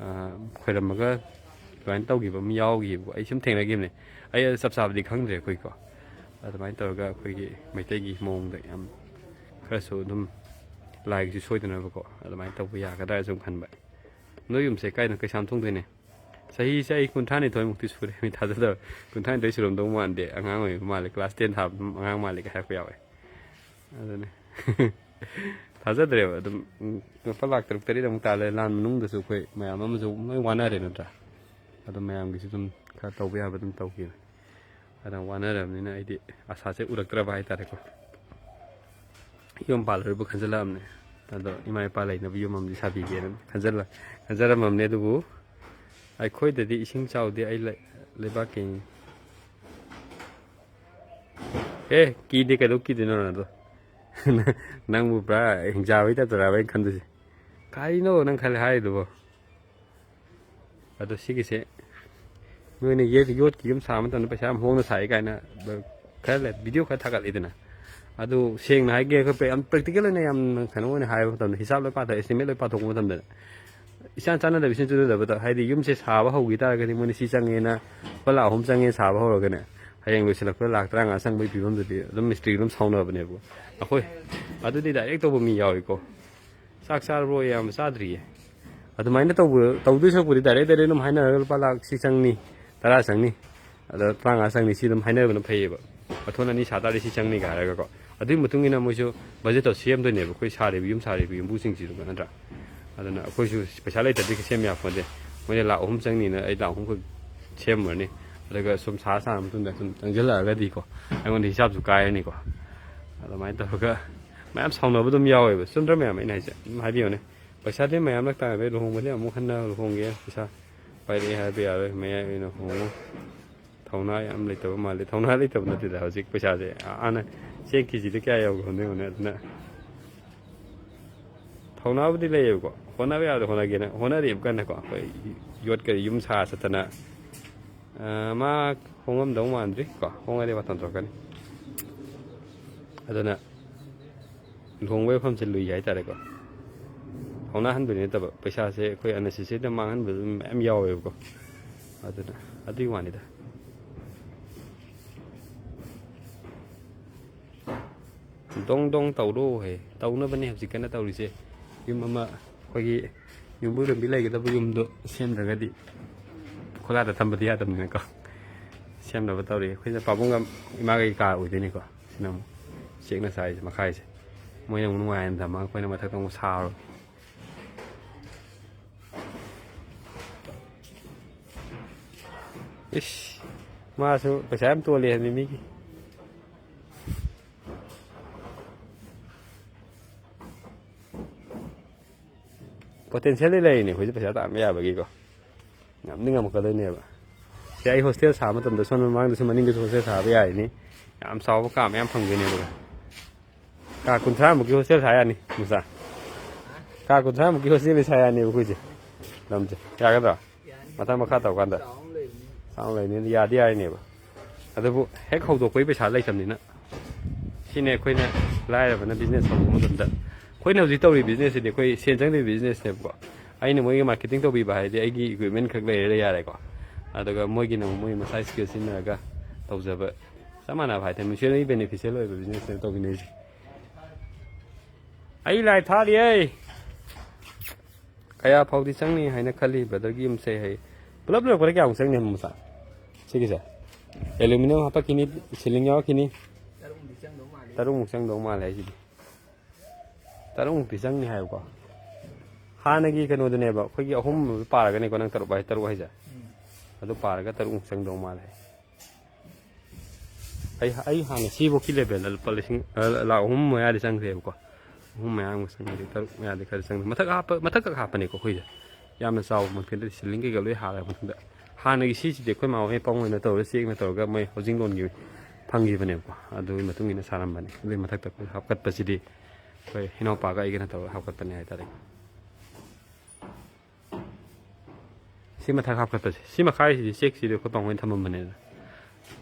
ꯑ, ꯈꯣꯏꯔꯝꯃꯒ ꯑꯗꯨꯃꯥꯏꯅ ꯇꯧꯈꯤꯕ ꯑꯃ ꯌꯥꯎꯈꯤꯕꯀꯣ꯫ ꯑꯩ ꯁꯨꯝ ꯊꯦꯡꯅꯈꯤꯕꯅꯦ꯫ ꯑꯩ ꯆꯞ ꯆꯥꯕꯗꯤ ꯈꯪꯗ꯭ꯔꯦ ꯑꯩꯈꯣꯏꯀꯣ꯫ ꯑꯗꯨꯃꯥꯏꯅ ꯇꯧꯔꯒ ꯑꯩꯈꯣꯏꯒꯤ ꯃꯩꯇꯩꯒꯤ ꯃꯑꯣꯡꯗ ꯌꯥꯝ ꯈꯔꯁꯨ ꯑꯗꯨꯝ ꯂꯥꯏꯒꯤꯁꯨ ꯁꯣꯏꯗꯅꯕꯀꯣ ꯑꯗꯨꯃꯥꯏꯅ ꯇꯧꯕ ꯌꯥꯒꯗ꯭ꯔꯥ ꯁꯨꯝ ꯈꯟꯕ꯫ ꯅꯣꯏ ꯌꯨꯝꯁꯦ ꯀꯥꯏꯗꯅꯣ, ꯀꯩꯁꯥꯝ ꯊꯣꯡꯗꯣꯏꯅꯦ? ꯆꯍꯤꯁꯦ ꯑꯩ ꯀꯨꯟꯊ꯭ꯔꯥ ꯅꯤꯊꯣꯏꯃꯨꯛꯇꯤ ꯁꯨꯔꯦ꯫ ꯃꯤ ꯊꯥꯖꯗꯕ꯫ ꯀꯨꯟꯊ꯭ꯔꯥ ꯅꯤꯊꯣꯏ ꯁꯨꯔꯝꯗꯧ ꯃꯥꯟꯗꯦ, ꯑꯉꯥꯡ ꯑꯣꯏꯕ ꯃꯥꯜꯂꯦ, class ten ꯊꯥꯕ ꯑꯉꯥꯡ ꯃꯥꯜꯂꯦ ꯀꯥꯏ ꯍꯥꯏꯔꯛꯄ ꯌꯥꯎꯋꯦ꯫ ꯑꯗꯨꯅꯦ꯫ ꯊꯥꯖꯗ꯭ꯔꯦꯕ꯫ ꯑꯗꯨꯝ, ꯎꯝ, ꯂꯨꯄꯥ ꯂꯥꯛ ꯇꯔꯨꯛ ꯇꯔꯦꯠ ꯑꯃꯨꯛ ꯇꯥꯜꯂꯦ꯫ ꯂꯥꯟ ꯃꯅꯨꯡꯗꯁꯨ ꯑꯩꯈꯣꯏ ꯃꯌꯥꯝ ꯑꯃꯁꯨ ꯂꯣꯏ ꯋꯥꯅꯔꯦ ꯅꯠꯇ꯭ꯔꯥ? ꯑꯗꯨꯝ ꯃꯌꯥꯝꯒꯤꯁꯨ ꯑꯗꯨꯝ ꯈꯔ ꯇꯧꯕ ꯌꯥꯕ ꯑꯗꯨꯝ ꯇꯧꯈꯤꯕ꯫ ꯑꯗ ꯋꯥꯅꯔꯕꯅꯤꯅ ꯑꯩꯗꯤ ꯑꯁꯥꯁꯦ ꯎꯔꯛꯇ꯭ꯔꯕ ꯍꯥꯏꯇꯥꯔꯦꯀꯣ꯫ ꯌꯨꯝ ꯄꯥꯜꯂꯣꯏꯕꯨ ꯈꯟꯖꯜꯂꯛꯑꯕꯅꯦ꯫ ꯑꯗꯣ ꯏꯃꯥ ꯏꯄꯥ ꯂꯩꯅꯕ ꯌꯨꯝ ꯑꯃꯗꯤ ꯁꯥꯕꯤꯒꯦꯅ ꯈꯟꯖꯜꯂ-, ꯈꯟꯖꯔꯝꯃꯕꯅꯦ꯫ ꯑꯗꯨꯕꯨ ꯑꯩꯈꯣꯏꯗꯗꯤ ꯏꯁꯤꯡ ꯆꯥꯎꯗꯦ, ꯑꯩ ꯂꯩ-, ꯂꯩꯕꯥꯛꯀꯤ꯫ ꯑꯦ, ꯀꯤꯗꯦ, ꯀꯩꯗꯧ ꯀꯤꯗꯣꯏꯅꯣ ꯔꯣꯅꯥꯜꯗꯣ? ꯅꯪꯕꯨ ꯄꯨꯔꯥ ꯍꯤꯡꯆꯥꯕꯒꯤ ꯇꯥꯏꯞꯇꯔꯕ ꯑꯩꯅ ꯈꯟꯗꯣꯏꯁꯦ? ꯀꯩꯅꯣ ꯅꯪ ꯈꯜꯂꯦ ꯍꯥꯏꯔꯤꯗꯨꯕꯣ? ꯑꯗꯣ ꯁꯤꯒꯤꯁꯦ ꯅꯣꯏꯅ ꯌꯦ-, ꯌꯣꯠꯀꯤ ꯌꯨꯝ ꯁꯥꯕ ꯃꯇꯝꯗ ꯄꯩꯁꯥ ꯌꯥꯝ ꯍꯣꯡꯅ ꯁꯥꯏ ꯀꯥꯏꯅ ꯈꯔ ꯂꯩ, ꯚꯤꯗꯤꯑꯣ ꯈꯔ ꯊꯥꯒꯠꯂꯤꯗꯅ꯫ ꯑꯗꯨ ꯁꯦꯡꯅ ꯍꯥꯏꯒꯦ, ꯑꯩꯈꯣꯏ ꯄ꯭ꯔꯦ-, ꯌꯥꯝ ꯄ꯭ꯔꯦꯛꯇꯤꯀꯦꯜ ꯑꯣꯏꯅ ꯌꯥꯝꯅ ꯀꯩꯅꯣ ꯑꯣꯏꯅ ꯍꯥꯏꯕ ꯃꯇꯝꯗ, ꯍꯤꯁꯥꯞ ꯂꯣꯏ ꯄꯥꯊꯣꯛ, ꯑꯦꯁꯇꯤꯃꯦꯠ ꯂꯣꯏ ꯄꯥꯊꯣꯛꯄ ꯃꯇꯝꯗ, ꯏꯆꯥꯟ ꯆꯥꯟꯅꯗꯕ, ꯏꯆꯨ ꯆꯨꯅꯗꯕꯗ, ꯍꯥꯏꯗꯤ ꯌꯨꯝꯁꯦ ꯁꯥꯕ ꯍꯧꯈꯤ ꯇꯥꯔꯒꯗꯤ ꯃꯣꯏꯅ ꯁꯤ ꯆꯪꯉꯦꯅ, ꯂꯨꯄꯥ ꯂꯥꯛ ꯑꯍꯨꯝ ꯆꯪꯉꯦ ꯁꯥꯕ ꯍꯧꯔꯒꯅꯦ, ꯍꯌꯦꯡ ꯂꯣꯏꯁꯤꯜꯂꯛꯄꯗ ꯂꯥꯛ ꯇꯔꯥꯃꯉꯥ ꯆꯪꯕꯒꯤ ꯐꯤꯕꯝꯗꯗꯤ ꯑꯗꯨꯝ ꯃꯤꯁꯇ꯭ꯔꯤ ꯑꯗꯨꯝ ꯁꯥꯎꯅꯕꯅꯦꯕ꯫ ꯑꯩꯈꯣꯏ ꯑꯗꯨꯗꯤ ꯗꯥꯏꯔꯦꯛ ꯇꯧꯕ ꯃꯤ ꯌꯥꯎꯏꯀꯣ꯫ "ꯆꯥꯛ ꯆꯥꯔꯕ꯭ꯔꯣ ꯏꯌꯥꯝꯕ?" "ꯆꯥꯗ꯭ꯔꯤꯌꯦ"꯫ ꯑꯗꯨꯃꯥꯏꯅ ꯇꯧꯕ, ꯇꯧꯗꯣꯏ ꯁꯔꯨꯛꯄꯨꯗꯤ ꯗꯥꯏꯔꯦꯛ ꯗꯥꯏꯔꯦꯛ ꯑꯗꯨꯝ ꯍꯥꯏꯅꯔꯒ, "ꯂꯨꯄꯥ ꯂꯥꯛ ꯁꯤ ꯆꯪꯅꯤ, ꯇꯔꯥ ꯆꯪꯅꯤ, ꯑꯗ ꯇꯔꯥꯃꯉꯥ ꯆꯪꯅꯤ", ꯁꯤ ꯑꯗꯨꯝ ꯍꯥꯏꯅꯕꯅ ꯐꯩꯌꯦꯕ꯫ ꯃꯊꯣꯟ ꯑꯅꯤ ꯁꯥ ꯇꯥꯔꯗꯤ ꯁꯤ ꯆꯪꯅꯤꯒ ꯍꯥꯏꯔꯒꯀꯣ꯫ ꯑꯗꯨꯒꯤ ꯃꯇꯨꯡ ꯏꯟꯅ ꯃꯣꯏꯁꯨ ꯕꯖꯦꯠꯇꯣ ꯁꯦꯝꯗꯣꯏꯅꯦꯕ, ꯑꯩꯈꯣꯏ ꯁꯥꯔꯤꯕ, ꯌꯨꯝ ꯁꯥꯔꯤꯕ ꯌꯨꯝꯕꯨꯁꯤꯡꯁꯤꯁꯨ, ꯅꯠꯇ꯭ꯔꯥ? ꯑꯗꯨꯅ ꯑꯩꯈꯣꯏꯁꯨ ꯄꯩꯁꯥ ꯂꯩꯇ꯭ꯔꯗꯤ ꯁꯦꯝ ꯌꯥꯄꯣꯟꯇꯦ꯫ ꯃꯣꯏꯅ ꯂꯥꯛ ꯑꯍꯨꯝ ꯆꯪꯅꯤꯅ ꯑꯩ ꯂꯥꯛ ꯑꯍꯨꯝꯈꯛ ꯁꯦꯝꯃꯨꯔꯅꯤ꯫ ꯑꯗꯨꯒ ꯁꯨꯝ ꯁꯥ ꯁꯥꯔ ꯃꯇꯨꯡꯗ ꯁꯨꯝ ꯆꯪꯁꯤꯜꯂꯛꯑꯒꯗꯤꯀꯣ, ꯑꯩꯉꯣꯟꯗ ꯍꯤꯁꯥꯞꯁꯨ ꯀꯥꯏꯔꯅꯤꯀꯣ꯫ ꯑꯗꯨꯃꯥꯏꯅ ꯇꯧꯔꯒ ꯃꯌꯥꯝ ꯁꯥꯎꯅꯕ ꯑꯗꯨꯝ ꯌꯥꯎꯋꯦꯕ꯫ ꯆꯨꯝꯗ꯭ꯔ ꯃꯌꯥꯝ ꯑꯩꯅ ꯍꯥꯏꯁꯦ? ꯑꯗꯨꯝ ꯍꯥꯏꯕꯤꯌꯨꯅꯦ꯫ ꯄꯩꯁꯥꯗꯤ ꯃꯌꯥꯝ ꯂꯛ ꯇꯥꯔꯗꯤ ꯂꯨꯍꯣꯡꯕꯗꯤ ꯑꯃꯨꯛ ꯍꯟꯅ ꯂꯨꯍꯣꯡꯒꯦ, ꯄꯩꯁꯥ ꯄꯥꯏꯔꯛꯑꯦ ꯍꯥꯏꯕ ꯌꯥꯔꯣꯏ, ꯃꯌꯥꯏ ꯑꯣꯏꯅ ꯍꯣꯡꯉꯨ꯫ ꯊꯧꯅꯥ ꯌꯥꯝ ꯂꯩꯇꯕ ꯃꯥꯜꯂꯦ꯫ ꯊꯧꯅꯥ ꯂꯩꯇꯕ ꯅꯠꯇꯦꯗ, ꯍꯧꯖꯤꯛ ꯄꯩꯁꯥꯁꯦ ꯑꯥꯅ ꯆꯦꯡ ꯀꯦꯖꯤꯗ ꯀꯌꯥ ꯌꯧꯈ꯭ꯔꯕꯅꯣ ꯌꯦꯡꯉꯨꯅꯦ꯫ ꯑꯗꯨꯅ ꯊꯧꯅꯥꯕꯨꯗꯤ ꯂꯩꯌꯦꯕꯀꯣ, ꯍꯣꯠꯅꯕ ꯌꯥꯕꯗꯤ ꯍꯣꯠꯅꯒꯦꯅ ꯍꯣꯠꯅꯔꯤꯕ ꯀꯟꯅꯀꯣ꯫ ꯑꯩꯈꯣꯏ ꯌꯣꯠꯀ ꯌꯨꯝ ꯁꯥ ꯆꯠꯇꯅ, ꯑ, ꯃꯥ ꯍꯣꯡꯉꯝꯗꯧ ꯃꯥꯟꯗ꯭ꯔꯤ ꯀꯣ, ꯍꯣꯡꯉꯗꯤ ꯃꯇꯝ ꯊꯣꯛꯀꯅꯤ꯫ ꯑꯗꯨꯅ ꯂꯨꯍꯣꯡꯕꯒꯤ ꯃꯐꯝꯁꯦ ꯂꯨꯏ ꯍꯥꯏꯇꯥꯔꯦꯀꯣ꯫ ꯊꯧꯅꯥ ꯍꯟꯕꯗꯤ ꯅꯠꯇꯕ, ꯄꯩꯁꯥꯁꯦ ꯑꯩꯈꯣꯏ unnecessary ꯃꯥꯡꯍꯟꯕ ꯑꯗꯨꯝ ꯃꯌꯥꯝ ꯌꯥꯎꯋꯦꯕꯀꯣ꯫ ꯑꯗꯨꯅ ꯑꯗꯨꯒꯤ ꯋꯥꯅꯤꯗ꯫ ꯗꯣꯡ ꯗꯣꯡ ꯇꯧꯔꯣ ꯍꯦ꯫ ꯇꯧꯅꯕꯅꯦ ꯍꯧꯖꯤꯛ ꯀꯟꯅ ꯇꯧꯔꯤꯁꯦ꯫ ꯌꯨꯝ ꯑꯃ, ꯑꯩꯈꯣꯏꯒꯤ ꯌꯨꯝꯕꯨ ꯂꯝꯕꯤ ꯂꯩꯒꯗꯕ ꯌꯨꯝꯗꯣ ꯁꯦꯝꯗ꯭ꯔꯒꯗꯤ ꯈꯣꯂꯥꯗ ꯊꯝꯕꯗꯤ ꯌꯥꯗꯕꯅꯤꯅꯀꯣ꯫ ꯁꯦꯝꯅꯕ ꯇꯧꯔꯤ꯫ ꯑꯩꯈꯣꯏꯅ ꯄꯥꯕꯨꯡꯒ ꯏꯃꯥꯒꯤ ꯀꯥ ꯑꯣꯏꯗꯣꯏꯅꯤꯀꯣ꯫ ꯁꯤꯅ ꯑꯃꯨꯛ ꯆꯦꯛꯅ ꯁꯥꯏꯁꯦ, ꯃꯈꯥꯏꯁꯦ꯫ ꯃꯣꯏꯅ ꯑꯃꯨꯛ ꯅꯨꯡꯉꯥꯏꯅ ꯊꯝꯃꯒ ꯑꯩꯈꯣꯏꯅ ꯃꯊꯛꯇ ꯑꯃꯨꯛ ꯁꯥꯔꯣ꯫ ꯏꯁ, ꯃꯥꯁꯨ ꯄꯩꯁꯥ ꯌꯥꯝ ꯇꯣꯜꯂꯤ ꯍꯥꯏꯕꯅꯤ ꯃꯤꯒꯤ꯫ Potentialꯗꯤ ꯂꯩꯔꯤꯅꯦ ꯑꯩꯈꯣꯏꯁꯨ ꯄꯩꯁꯥ ꯇꯥꯟꯕ ꯌꯥꯕꯒꯤꯀꯣ꯫ ꯉꯝꯗꯤ ꯉꯝꯃꯛꯀꯗꯣꯏꯅꯦꯕ꯫ ꯁꯤ ꯑꯩ hostel ꯁꯥꯕ ꯃꯇꯝꯗ ꯁꯣꯝ ꯃꯃꯥꯡꯗꯁꯨ ꯃꯅꯤꯡꯗꯁꯨ hostel ꯁꯥꯕ ꯌꯥꯔꯤꯅꯤ꯫ ꯌꯥꯝ ꯆꯥꯎꯕ ꯀꯥ ꯃꯌꯥꯝ ꯐꯪꯗꯣꯏꯅꯦꯕ꯫ ꯀꯥ ꯀꯨꯟꯊ꯭ꯔꯥ ꯃꯨꯛꯀꯤ hostel ꯁꯥ ꯌꯥꯅꯤ, ꯃꯆꯥ꯫ ꯀꯥ ꯀꯨꯟꯊ꯭ꯔꯥꯃꯨꯛꯀꯤ ꯍꯣꯁꯇꯦꯜꯗꯤ ꯁꯥ ꯌꯥꯅꯦꯕ ꯑꯩꯈꯣꯏꯁꯦ꯫ ꯂꯝꯁꯦ ꯌꯥꯒꯗ꯭ꯔꯣ? ꯃꯊꯪ ꯃꯈꯥ ꯇꯧꯀꯥꯟꯗ ꯆꯥꯎꯅ ꯂꯩꯕꯅꯤ, ꯌꯥꯗꯤ ꯌꯥꯔꯤꯅꯦꯕ꯫ ꯑꯗꯨꯕꯨ ꯍꯦꯛ ꯍꯧꯗꯣꯛꯄꯩ ꯄꯩꯁꯥ ꯂꯩꯇꯕꯅꯤꯅ, ꯁꯤꯅꯦ ꯑꯩꯈꯣꯏꯅ ꯂꯥꯏꯔꯕꯅ ꯕꯤꯖꯤꯅꯦꯁ ꯍꯧꯕ ꯃꯇꯝꯗ, ꯑꯩꯈꯣꯏꯅ ꯍꯧꯖꯤꯛ ꯇꯧꯔꯤꯕ ꯕꯤꯖꯤꯅꯦꯁꯁꯤꯗꯤ ꯑꯩꯈꯣꯏ ꯁꯦꯟ ꯆꯪꯗꯕ ꯕꯤꯖꯤꯅꯦꯁꯅꯦꯕꯀꯣ꯫ ꯑꯩꯅ ꯃꯣꯏꯒꯤ ꯃꯥꯔꯀꯦꯇꯤꯡ ꯇꯧꯕꯤꯕ ꯍꯥꯏꯗꯤ ꯑꯩꯒꯤ ꯏꯀ꯭ꯋꯤꯞꯃꯦꯟ ꯈꯛ ꯂꯩꯔꯦ ꯌꯥꯔꯦꯀꯣ꯫ ꯑꯗꯨꯒ ꯃꯣꯏꯒꯤꯅ ꯑꯃꯨꯛ ꯃꯣꯏ ꯃꯁꯥ ꯁ꯭ꯀꯤꯜ ꯁꯤꯖꯤꯟꯅꯔꯒ ꯇꯧꯖꯕ, ꯆꯞ ꯃꯥꯟꯅꯕ ꯍꯥꯏꯇꯥꯔꯦ, ꯃ꯭ꯌꯨꯆꯨꯋꯦꯜꯂꯤ ꯕꯦꯅꯤꯐꯤꯁꯤꯌꯦꯜ ꯑꯣꯏꯕ ꯕꯤꯖꯤꯅꯦꯁꯅꯦꯕ ꯇꯧꯃꯤꯟꯅꯔꯤꯁꯦ꯫ ꯑꯩ ꯂꯥꯏ ꯊꯥꯔꯤꯌꯦ꯫ ꯀꯌꯥ ꯐꯥꯎꯗꯤ ꯆꯪꯅꯤ ꯍꯥꯏꯅ ꯈꯜꯂꯤ ꯕ꯭ꯔꯗꯔꯒꯤ ꯌꯨꯝꯁꯦ ꯍꯥꯏ? ꯄꯨꯂꯞ ꯂꯣꯏꯔꯛꯄꯗ ꯀꯌꯥꯃꯨꯛ ꯆꯪꯅꯤ ꯃꯆꯥ? ꯁꯤꯒꯤꯁꯦ ꯑꯦꯂꯨꯃꯤꯅꯤꯌꯝ ꯍꯥꯞꯄꯛꯈꯤꯅꯤ, ꯁꯤꯂꯤꯡ ꯌꯥꯎꯔꯛꯈꯤꯅꯤ꯫ ꯇꯔꯨꯛꯃꯨꯛ ꯆꯪꯗꯧ ꯃꯥꯜꯂꯦ꯫ ꯇꯔꯨꯛꯃꯨꯛ ꯆꯪꯗꯧ ꯃꯥꯜꯂꯦ ꯍꯥꯏꯁꯤꯗꯤ꯫ ꯇꯔꯨꯛꯃꯨꯛꯇꯤ ꯆꯪꯅꯤ ꯍꯥꯏꯕꯀꯣ꯫ ꯍꯥꯟꯅꯒꯤ ꯀꯩꯅꯣꯗꯨꯅꯦꯕ, ꯑꯩꯈꯣꯏꯒꯤ ꯑꯍꯨꯝ ꯄꯥꯔꯒꯅꯤꯀꯣ ꯅꯪ ꯇꯔꯨꯛ ꯍꯥꯏ, ꯇꯔꯨꯛ ꯍꯥꯏꯁꯦ꯫ ꯑꯗꯨ ꯄꯥꯔꯒ ꯇꯔꯨꯛꯃꯨꯛ ꯆꯪꯗꯧ ꯃꯥꯜꯂꯦ꯫ ꯑꯩ ꯑꯩ ꯍꯥꯟꯅ ꯁꯤꯐꯧꯀꯤ ꯂꯦꯚꯦꯜꯗ ꯂꯨꯄꯥ ꯂꯤꯁꯤꯡ, ꯑ, ꯂꯥꯈ ꯑꯍꯨꯝ ꯃꯌꯥꯗꯤ ꯆꯪꯈ꯭ꯔꯦꯕꯀꯣ꯫ ꯑꯍꯨꯝ ꯃꯌꯥꯃꯨꯛ ꯆꯪꯈ꯭ꯔꯦ, ꯇꯔꯨꯛ ꯃꯌꯥꯗꯤ ꯈꯔ ꯆꯪꯈ꯭ꯔꯦ꯫ ꯃꯊꯛ ꯍꯥꯞꯄ, ꯃꯊꯛꯈꯛ ꯍꯥꯞꯄꯅꯦꯀꯣ ꯑꯩꯈꯣꯏꯁꯦ꯫ ꯌꯥꯝꯅ ꯆꯥꯎꯕꯃꯛꯇꯤ ꯅꯠꯇꯦ, ꯁꯤꯂꯤꯡ ꯀꯩꯀꯥ ꯂꯣꯏ ꯍꯥꯜꯂꯕ ꯃꯇꯨꯡꯗ꯫ ꯍꯥꯟꯅꯒꯤ ꯁꯤꯁꯤꯗꯤ ꯑꯩꯈꯣꯏ ꯃꯥ ꯍꯣꯏ ꯄꯥꯕꯨꯡ ꯍꯣꯏꯅ ꯇꯧꯔꯒ ꯆꯦꯛꯅ ꯇꯧꯔꯒ ꯃꯣꯏ ꯍꯥꯎꯁꯤꯡ ꯂꯣꯟꯒꯤ ꯐꯪꯈꯤꯕꯅꯦꯕꯀꯣ꯫ ꯑꯗꯨꯒꯤ ꯃꯇꯨꯡ ꯏꯟꯅ ꯁꯥꯔꯝꯕꯅꯦ꯫ ꯑꯗꯨꯒꯤ ꯃꯊꯛꯇ ꯑꯩꯈꯣꯏ ꯍꯥꯞꯀꯠꯄꯁꯤꯗꯤ ꯑꯩꯈꯣꯏ ꯏꯅꯥꯎꯄꯥꯒ ꯑꯩꯒꯅ ꯇꯧꯔꯒ ꯍꯥꯞꯀꯠꯄꯅꯦ ꯍꯥꯏꯇꯥꯔꯦ꯫ ꯁꯤ ꯃꯊꯛ ꯍꯥꯞꯀꯠꯄꯁꯦ, ꯁꯤ ꯃꯈꯥꯏꯁꯤꯗꯤ ꯆꯦꯛꯁꯤꯗꯤ ꯑꯩꯈꯣꯏ ꯄꯥꯕꯨꯡ ꯍꯣꯏꯅ ꯊꯝꯃꯝꯕꯅꯦꯗꯅ꯫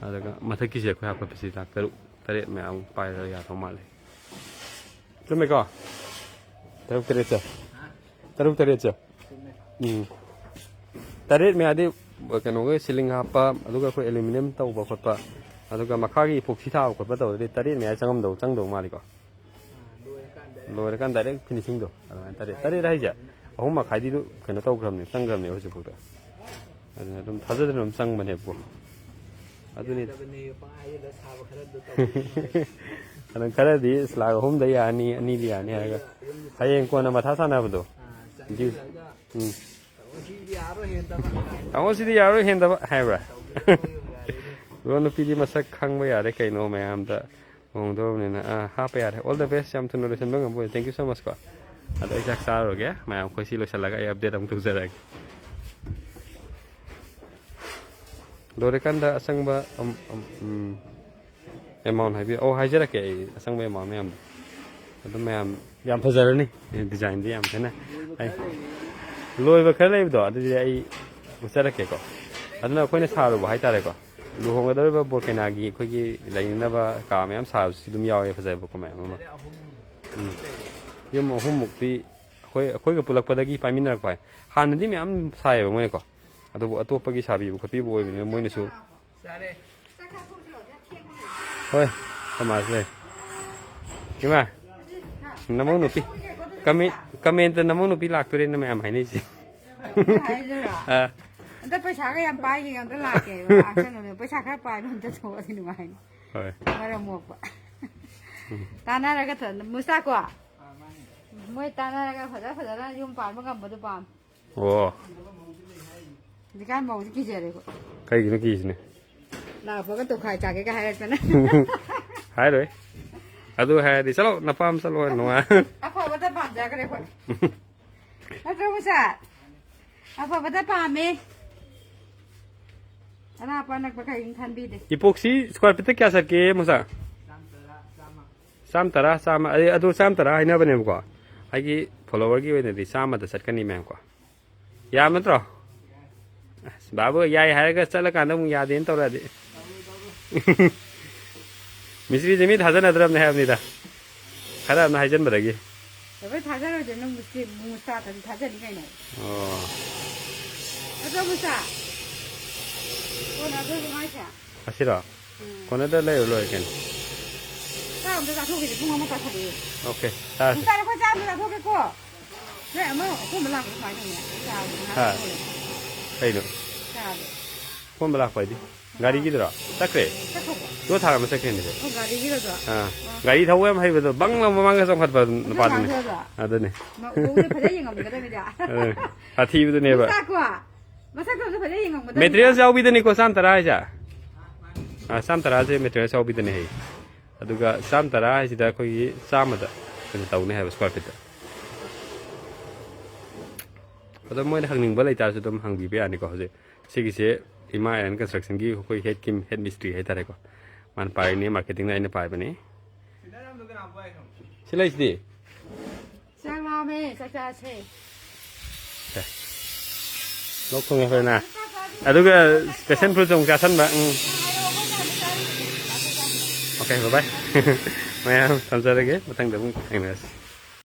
ꯑꯗꯨꯒ ꯃꯊꯛꯀꯤꯁꯦ ꯑꯩꯈꯣꯏ ꯍꯥꯞꯀꯠꯄꯁꯤ ꯂꯥꯛ ꯇꯔꯨꯛ ꯇꯔꯦꯠ ꯃꯌꯥꯃꯨꯛ ꯄꯥꯏꯔꯒ ꯌꯥꯗꯧ ꯃꯥꯜꯂꯦ꯫ ꯆꯨꯝꯃꯦꯀꯣ? ꯇꯔꯨꯛ ꯇꯔꯦꯠꯁꯦ꯫ ꯇꯔꯨꯛ ꯇꯔꯦꯠꯁꯦ꯫ ꯎꯝ꯫ ꯇꯔꯦꯠ ꯃꯌꯥꯗꯤ ꯀꯩꯅꯣꯒꯤ ꯁꯤꯂꯤꯡ ꯍꯥꯞꯄ, ꯑꯗꯨꯒ ꯑꯩꯈꯣꯏ ꯑꯦꯂꯨꯃꯤꯅꯤꯌꯝ ꯇꯧꯕ ꯈꯣꯠꯄ, ꯑꯗꯨꯒ ꯃꯈꯥꯒꯤ ꯏꯄꯣꯛꯁꯤ ꯊꯥꯕ ꯈꯣꯠꯄ ꯇꯧꯔꯗꯤ ꯇꯔꯦꯠ ꯃꯌꯥ ꯆꯪꯉꯝꯗꯧ, ꯆꯪꯗꯧ ꯃꯥꯜꯂꯤꯀꯣ? ꯂꯣꯏꯔꯀꯥꯟꯗ ꯗꯥꯏꯔꯦꯛ ꯐꯤꯅꯤꯁꯤꯡꯗꯣ ꯑꯗꯨꯃꯥꯏꯅ ꯇꯔꯦꯠ, ꯇꯔꯦꯠ ꯍꯥꯏꯁꯦ ꯑꯍꯨꯝ ꯃꯈꯥꯏꯗꯤ ꯑꯗꯨ ꯀꯩꯅꯣ ꯇꯧꯈ꯭ꯔꯕꯅꯦ, ꯆꯪꯈ꯭ꯔꯕꯅꯦ ꯍꯧꯖꯤꯛꯐꯥꯎꯗ꯫ ꯑꯗꯨꯅ ꯑꯗꯨꯝ ꯊꯥꯖꯗꯅ ꯑꯗꯨꯝ ꯆꯪꯕꯅꯦꯕꯀꯣ꯫ ꯑꯗꯨꯅꯤ꯫ ꯌꯥꯗꯕꯅꯦ, ꯄꯪꯍꯥꯏ ꯍꯥꯏꯖꯤꯜꯂ ꯁꯥꯕ ꯈꯔ ꯑꯗꯨ ꯇꯧꯕꯅꯦ꯫ ꯑꯗꯨꯝ ꯈꯔꯗꯤ ꯏꯁ ꯂꯥꯛ ꯑꯍꯨꯝꯗ ꯌꯥꯅꯤ, ꯑꯅꯤꯗ ꯌꯥꯅꯤ ꯍꯥꯏꯔꯒ ꯑꯗꯨꯝ ꯍꯌꯦꯡ ꯀꯣꯟꯅ ꯃꯊꯥ ꯁꯥꯟꯅꯕꯗꯣ꯫ ꯑꯥ, ꯗ꯭ꯌꯨ-, ꯆꯪꯁꯤꯜꯂꯒ ꯎꯝ꯫ ꯇꯥꯃꯣ ꯁꯤꯗꯤ ꯌꯥꯔꯣꯏ ꯍꯦꯟꯗꯕ ꯍꯥꯏꯕ꯭ꯔꯥ? ꯇꯧꯕꯤꯔꯣ, ꯌꯥꯔꯦꯅꯦ꯫ ꯕ꯭ꯔꯣ, ꯅꯨꯄꯤꯗꯤ ꯃꯁꯛ ꯈꯪꯕ ꯌꯥꯔꯦ ꯀꯩꯅꯣ ꯃꯌꯥꯝꯗ꯫ ꯂꯨꯍꯣꯡꯗꯧꯔꯕꯅꯤꯅ, ꯑꯥ, ꯍꯥꯞꯄ ꯌꯥꯔꯦ꯫ All the best, ꯌꯥꯝ ꯊꯨꯅ ꯂꯣꯏꯁꯤꯟꯕ ꯉꯝꯕ ꯑꯣꯏꯌꯨ꯫ Thank you so much ꯀꯣ꯫ ꯑꯗꯣ ꯑꯩ ꯆꯥꯛ ꯆꯥꯔꯨꯔꯒꯦ, ꯃꯌꯥꯝ ꯑꯩꯈꯣꯏ ꯁꯤ ꯂꯣꯏꯁꯤꯜꯂꯒ ꯑꯩ update ꯑꯃꯨꯛ ꯇꯧꯖꯔꯛꯑꯒꯦ꯫ ꯂꯣꯏꯔꯀꯥꯟꯗ ꯑꯆꯪꯕ, ꯑꯝ, ꯑꯝ, ꯎꯝ, amount ꯍꯥꯏꯕꯤꯌꯨ꯫ ꯑꯧ, ꯍꯥꯏꯖꯔꯛꯀꯦ ꯑꯩ ꯑꯆꯪꯕ amount ꯃꯌꯥꯝꯗꯣ꯫ ꯑꯗꯨꯝ ꯃꯌꯥꯝ ꯌꯥꯝ ꯐꯖꯔꯅꯤ꯫ ꯗꯤꯖꯥꯏꯟꯗꯤ ꯌꯥꯝ ꯈꯦꯠꯅꯩ꯫ ꯑꯩ ꯂꯣꯏꯕ ꯈꯔ ꯂꯩꯕꯗꯣ, ꯑꯗꯨꯗꯤ ꯑꯩ ꯎꯠꯆꯔꯛꯀꯦꯀꯣ꯫ ꯑꯗꯨꯅ ꯑꯩꯈꯣꯏꯅ ꯁꯥꯔꯨꯕ ꯍꯥꯏꯇꯥꯔꯦꯀꯣ, ꯂꯨꯍꯣꯡꯒꯗꯧꯔꯤꯕ ꯕꯣꯔ ꯀꯩꯅꯥꯒꯤ ꯑꯩꯈꯣꯏꯒꯤ ꯂꯩꯅꯅꯕ ꯀꯥ ꯃꯌꯥꯝ ꯁꯥꯕꯁꯨ ꯑꯗꯨꯝ ꯌꯥꯎꯋꯦ, ꯐꯖꯕꯀꯣ ꯃꯌꯥꯝ ꯑꯃ꯫ ꯎꯝ꯫ ꯌꯨꯝ ꯑꯍꯨꯝꯃꯨꯛꯇꯤ ꯑꯩꯈꯣꯏ, ꯑꯩꯈꯣꯏꯒ ꯄꯨꯜꯂꯛꯄꯗꯒꯤ ꯄꯥꯏꯃꯤꯟꯅꯔꯛꯄ ꯍꯥꯏ꯫ ꯍꯥꯟꯅꯗꯤ ꯃꯌꯥꯝ ꯁꯥꯏꯌꯦꯕ ꯃꯣꯏꯅꯀꯣ, ꯑꯗꯨꯕꯨ ꯑꯇꯣꯞꯄꯒꯤ ꯁꯥꯕꯤꯕ ꯈꯣꯠꯄꯤꯕ ꯑꯣꯏꯕꯅꯤꯅ ꯃꯣꯏꯅꯁꯨ꯫ ꯍꯣꯏ, ꯊꯝꯃꯁꯦ꯫ ꯏꯃꯥ, ꯅꯃꯧ ꯅꯨꯄꯤ, ꯀꯃꯦꯟ-, ꯀꯃꯦꯟꯇ ꯅꯃꯧ ꯅꯨꯄꯤ ꯂꯥꯛꯇꯣꯔꯦꯅ ꯃꯌꯥꯝ ꯍꯥꯏꯅꯩꯁꯦ꯫ ꯍꯥꯏꯗꯣꯏꯔꯣ? ꯑꯥ꯫ ꯑꯝꯇ ꯄꯩꯁꯥꯒ ꯌꯥꯝ ꯄꯥꯏꯒꯦ, ꯑꯝꯇ ꯂꯥꯛꯀꯦ꯫ ꯂꯥꯛꯁꯅꯨꯅꯦ, ꯄꯩꯁꯥ ꯈꯔ ꯄꯥꯏꯕ ꯑꯝꯇ ꯊꯣꯛꯑꯗꯤ ꯅꯨꯡꯉꯥꯏꯅꯤ꯫ ꯍꯣꯏ꯫ ꯃꯔꯝ ꯃꯣꯛꯄ꯫ ꯎꯝ꯫ ꯇꯥꯟꯅꯔꯒ ꯊ-, ꯃꯨꯁꯇꯥꯀꯣ? ꯃꯣꯏ ꯇꯥꯟꯅꯔꯒ ꯐꯖ ꯐꯖꯅ ꯌꯨꯝ ꯄꯥꯟꯕ ꯉꯝꯕꯗꯣ ꯄꯥꯝꯃꯤ꯫ ꯑꯣ꯫ ꯍꯧꯖꯤꯛꯀꯥꯟ ꯃꯧꯁꯦ ꯀꯤꯖꯔꯦꯀꯣ꯫ ꯀꯩꯒꯤꯅꯣ ꯀꯤꯁꯤꯅꯦ? ꯂꯥꯛꯄꯒ ꯇꯣꯈꯥꯏ ꯆꯥꯒꯦꯒ ꯍꯥꯏꯔꯛꯇꯅ꯫ ꯍꯥꯏꯔꯣꯏ꯫ ꯑꯗꯨ ꯍꯥꯏꯔꯗꯤ, "ꯆꯠꯂꯣ, ꯅꯄꯥꯝ ꯆꯠꯂꯣ", ꯅꯨꯡꯉꯥꯏ꯫ ꯑꯐꯕꯇ ꯄꯥꯝꯖꯈ꯭ꯔꯦ ꯑꯩꯈꯣꯏ꯫ ꯅꯠꯇ꯭ꯔꯣ, ꯃꯨꯁꯥ? ꯑꯐꯕꯇ ꯄꯥꯝꯃꯦ꯫ ꯑꯔꯥꯞꯄ ꯑꯅꯛꯄ ꯀꯔꯤꯝ ꯈꯟꯕꯤꯗꯦ꯫ Epoxy square feet ꯀꯌꯥ ꯆꯠꯀꯦ, ꯃꯨꯁꯥ? ꯆꯥꯝ ꯇꯔꯥ, ꯆꯥꯝꯃ꯫ ꯑꯩ ꯑꯗꯨ ꯆꯥꯝ ꯇꯔꯥ ꯍꯥꯏꯅꯕꯅꯦꯕꯀꯣ꯫ ꯑꯩꯒꯤ follower ꯒꯤ ꯑꯣꯏꯅꯗꯤ ꯆꯥꯝꯃꯗ ꯆꯠꯀꯅꯤ, ꯃꯌꯥꯝ ꯀꯣ꯫ ꯌꯥꯕ ꯅꯠꯇ꯭ꯔꯣ? ꯑꯁ, ꯕꯥꯕꯨ ꯌꯥꯏ ꯍꯥꯏꯔꯒ ꯆꯠꯂꯀꯥꯟꯗ ꯑꯃꯨꯛ ꯌꯥꯗꯦꯅ ꯇꯧꯔꯛꯑꯗꯤ꯫ ꯃꯤꯁꯇ꯭ꯔꯤꯁꯦ ꯃꯤ ꯊꯥꯖꯅꯗ꯭ꯔꯕꯅꯦ ꯍꯥꯏꯕꯅꯤꯗ꯫ ꯈꯔ ꯑꯃꯅ ꯍꯥꯏꯖꯟꯕꯗꯒꯤ꯫ ꯂꯣꯏ ꯊꯥꯖꯔꯣꯏꯗꯣꯏꯅꯣ, ꯃꯨꯁꯇꯥꯇꯗꯤ ꯊꯥꯖꯅꯤ ꯀꯩꯅꯣ꯫ ꯑꯣ꯫ ꯑꯗꯣ ꯃꯨꯁꯇꯥ, ꯀꯣꯟꯅ ꯑꯗꯨꯁꯨ ꯃꯥꯏꯁꯦ꯫ ꯑꯁꯤꯔꯣ? ꯎꯝ꯫ ꯀꯣꯟꯅꯗ ꯂꯩꯔꯨ ꯂꯣꯏꯔꯦ ꯀꯩꯅꯣ꯫ ꯆꯥꯛ ꯑꯝꯇ ꯆꯥꯊꯣꯛꯈꯤꯁꯦ, ꯄꯨꯡ ꯑꯃ ꯇꯥꯁꯜꯂꯛꯑꯦ꯫ ꯑꯣꯀꯦ, ꯆꯥꯔꯁꯤ꯫ ꯃꯨꯁꯇꯥ, ꯑꯩꯈꯣꯏ ꯆꯥꯛ ꯑꯝꯇ ꯆꯥꯊꯣꯛꯀꯦꯀꯣ꯫ ꯅꯣꯏ ꯑꯃ ꯑꯀꯣꯟꯕ ꯂꯥꯛꯄꯗꯣ ꯀꯃꯥꯏꯅ ꯇꯧꯅꯤ? ꯆꯥꯕꯗꯣ ꯉꯥꯏꯍꯥꯛ ꯍꯥ꯫ ꯂꯩꯔꯦ꯫ ꯀꯩꯅꯣ? ꯆꯥꯕꯗꯣ꯫ ꯑꯀꯣꯟꯕ ꯂꯥꯛꯄ ꯍꯥꯏꯗꯤ? ꯒꯥꯔꯤꯒꯤꯗꯨꯔꯣ? ꯆꯠꯈ꯭ꯔꯦ꯫ ꯆꯠꯈ꯭ꯔꯕꯣ? ꯇꯣ ꯊꯥꯔꯝꯃ ꯆꯠꯈ꯭ꯔꯦꯅꯦ꯫ ꯑꯣ, ꯒꯥꯔꯤꯒꯤꯔꯣ ꯑꯗꯣ? ꯑꯥ꯫ ꯑꯣ꯫ ꯒꯥꯔꯤ ꯊꯧꯕ ꯌꯥꯝ ꯍꯩꯕꯗꯣ, ꯕꯪ ꯂꯥꯎ ꯃꯃꯥꯡꯒ ꯆꯣꯡꯈꯠꯄ ꯑꯗꯨ ꯅꯨꯄꯥꯗꯨꯅꯦ꯫ ꯃꯥꯡꯖꯕ? ꯑꯗꯨꯅꯦ꯫ ꯃ-, ꯎꯍꯧꯗ ꯐꯖꯅ ꯌꯦꯡꯉꯝꯒꯗꯕꯅꯤꯗ꯫ ꯑꯗꯨꯅꯦ꯫ ꯁꯥꯊꯤꯕꯗꯨꯅꯦꯕ꯫ ꯃꯁꯛꯀꯣ? ꯃꯁꯛꯇꯣ ꯑꯝꯇ ꯐꯖꯅ ꯌꯦꯡꯉꯝꯒꯗꯕꯅꯤꯗ꯫ Materials ꯌꯥꯎꯕꯤꯗꯅꯤꯀꯣ ꯆꯥꯝ ꯇꯔꯥ ꯍꯥꯏꯁꯦ? ꯑꯥ, ꯆꯥꯝ ꯇꯔꯥꯁꯦ materials ꯌꯥꯎꯕꯤꯗꯅꯦ ꯍꯥꯏꯌꯦ꯫ ꯑꯗꯨꯒ ꯆꯥꯝ ꯇꯔꯥ ꯍꯥꯏꯁꯤꯗ ꯑꯩꯈꯣꯏꯒꯤ ꯆꯥꯝꯃꯗ ꯀꯩꯅꯣ ꯇꯧꯅꯤ ꯍꯥꯏꯕ, square feet ꯇ꯫ ꯑꯗꯣ ꯃꯣꯏꯅ ꯍꯪꯅꯤꯡꯕ ꯂꯩꯇꯥꯔꯁꯨ ꯑꯗꯨꯝ ꯍꯪꯕꯤꯕ ꯌꯥꯅꯤꯀꯣ꯫ ꯍꯧꯖꯤꯛ ꯁꯤꯒꯤꯁꯦ ꯏꯃꯥ ꯑꯦꯟ construction ꯒꯤ ꯑꯩꯈꯣꯏ head ꯀꯤꯝ, head ꯃꯤꯁꯇ꯭ꯔꯤ ꯍꯥꯏꯇꯥꯔꯦꯀꯣ꯫ ꯃꯥꯅ ꯄꯥꯏꯔꯤꯅꯦ, marketing ꯅ ꯑꯩꯅ ꯄꯥꯏꯕꯅꯤ꯫ ꯁꯤ ꯂꯩꯁꯤꯗꯤ꯫ ꯆꯥꯛ ꯂꯥꯝꯃꯦ, ꯆꯥꯛ ꯆꯥꯁꯦ꯫ ꯂꯣꯛ ꯊꯨꯡꯉꯦ ꯍꯣꯔꯦꯟꯅ꯫ ꯑꯗꯨꯒ ꯄꯦꯁꯦꯟ ꯐ꯭ꯔꯨꯠꯁꯨ ꯑꯃꯨꯛ ꯆꯥꯁꯟꯕ꯫ ꯎꯝ꯫ ꯑꯣꯀꯦ, ꯕꯥꯏ ꯕꯥꯏ꯫ ꯃꯌꯥꯝ ꯊꯝꯖꯔꯒꯦ꯫ ꯃꯊꯪꯗ ꯑꯃꯨꯛ ꯊꯦꯡꯅꯔꯁꯤ꯫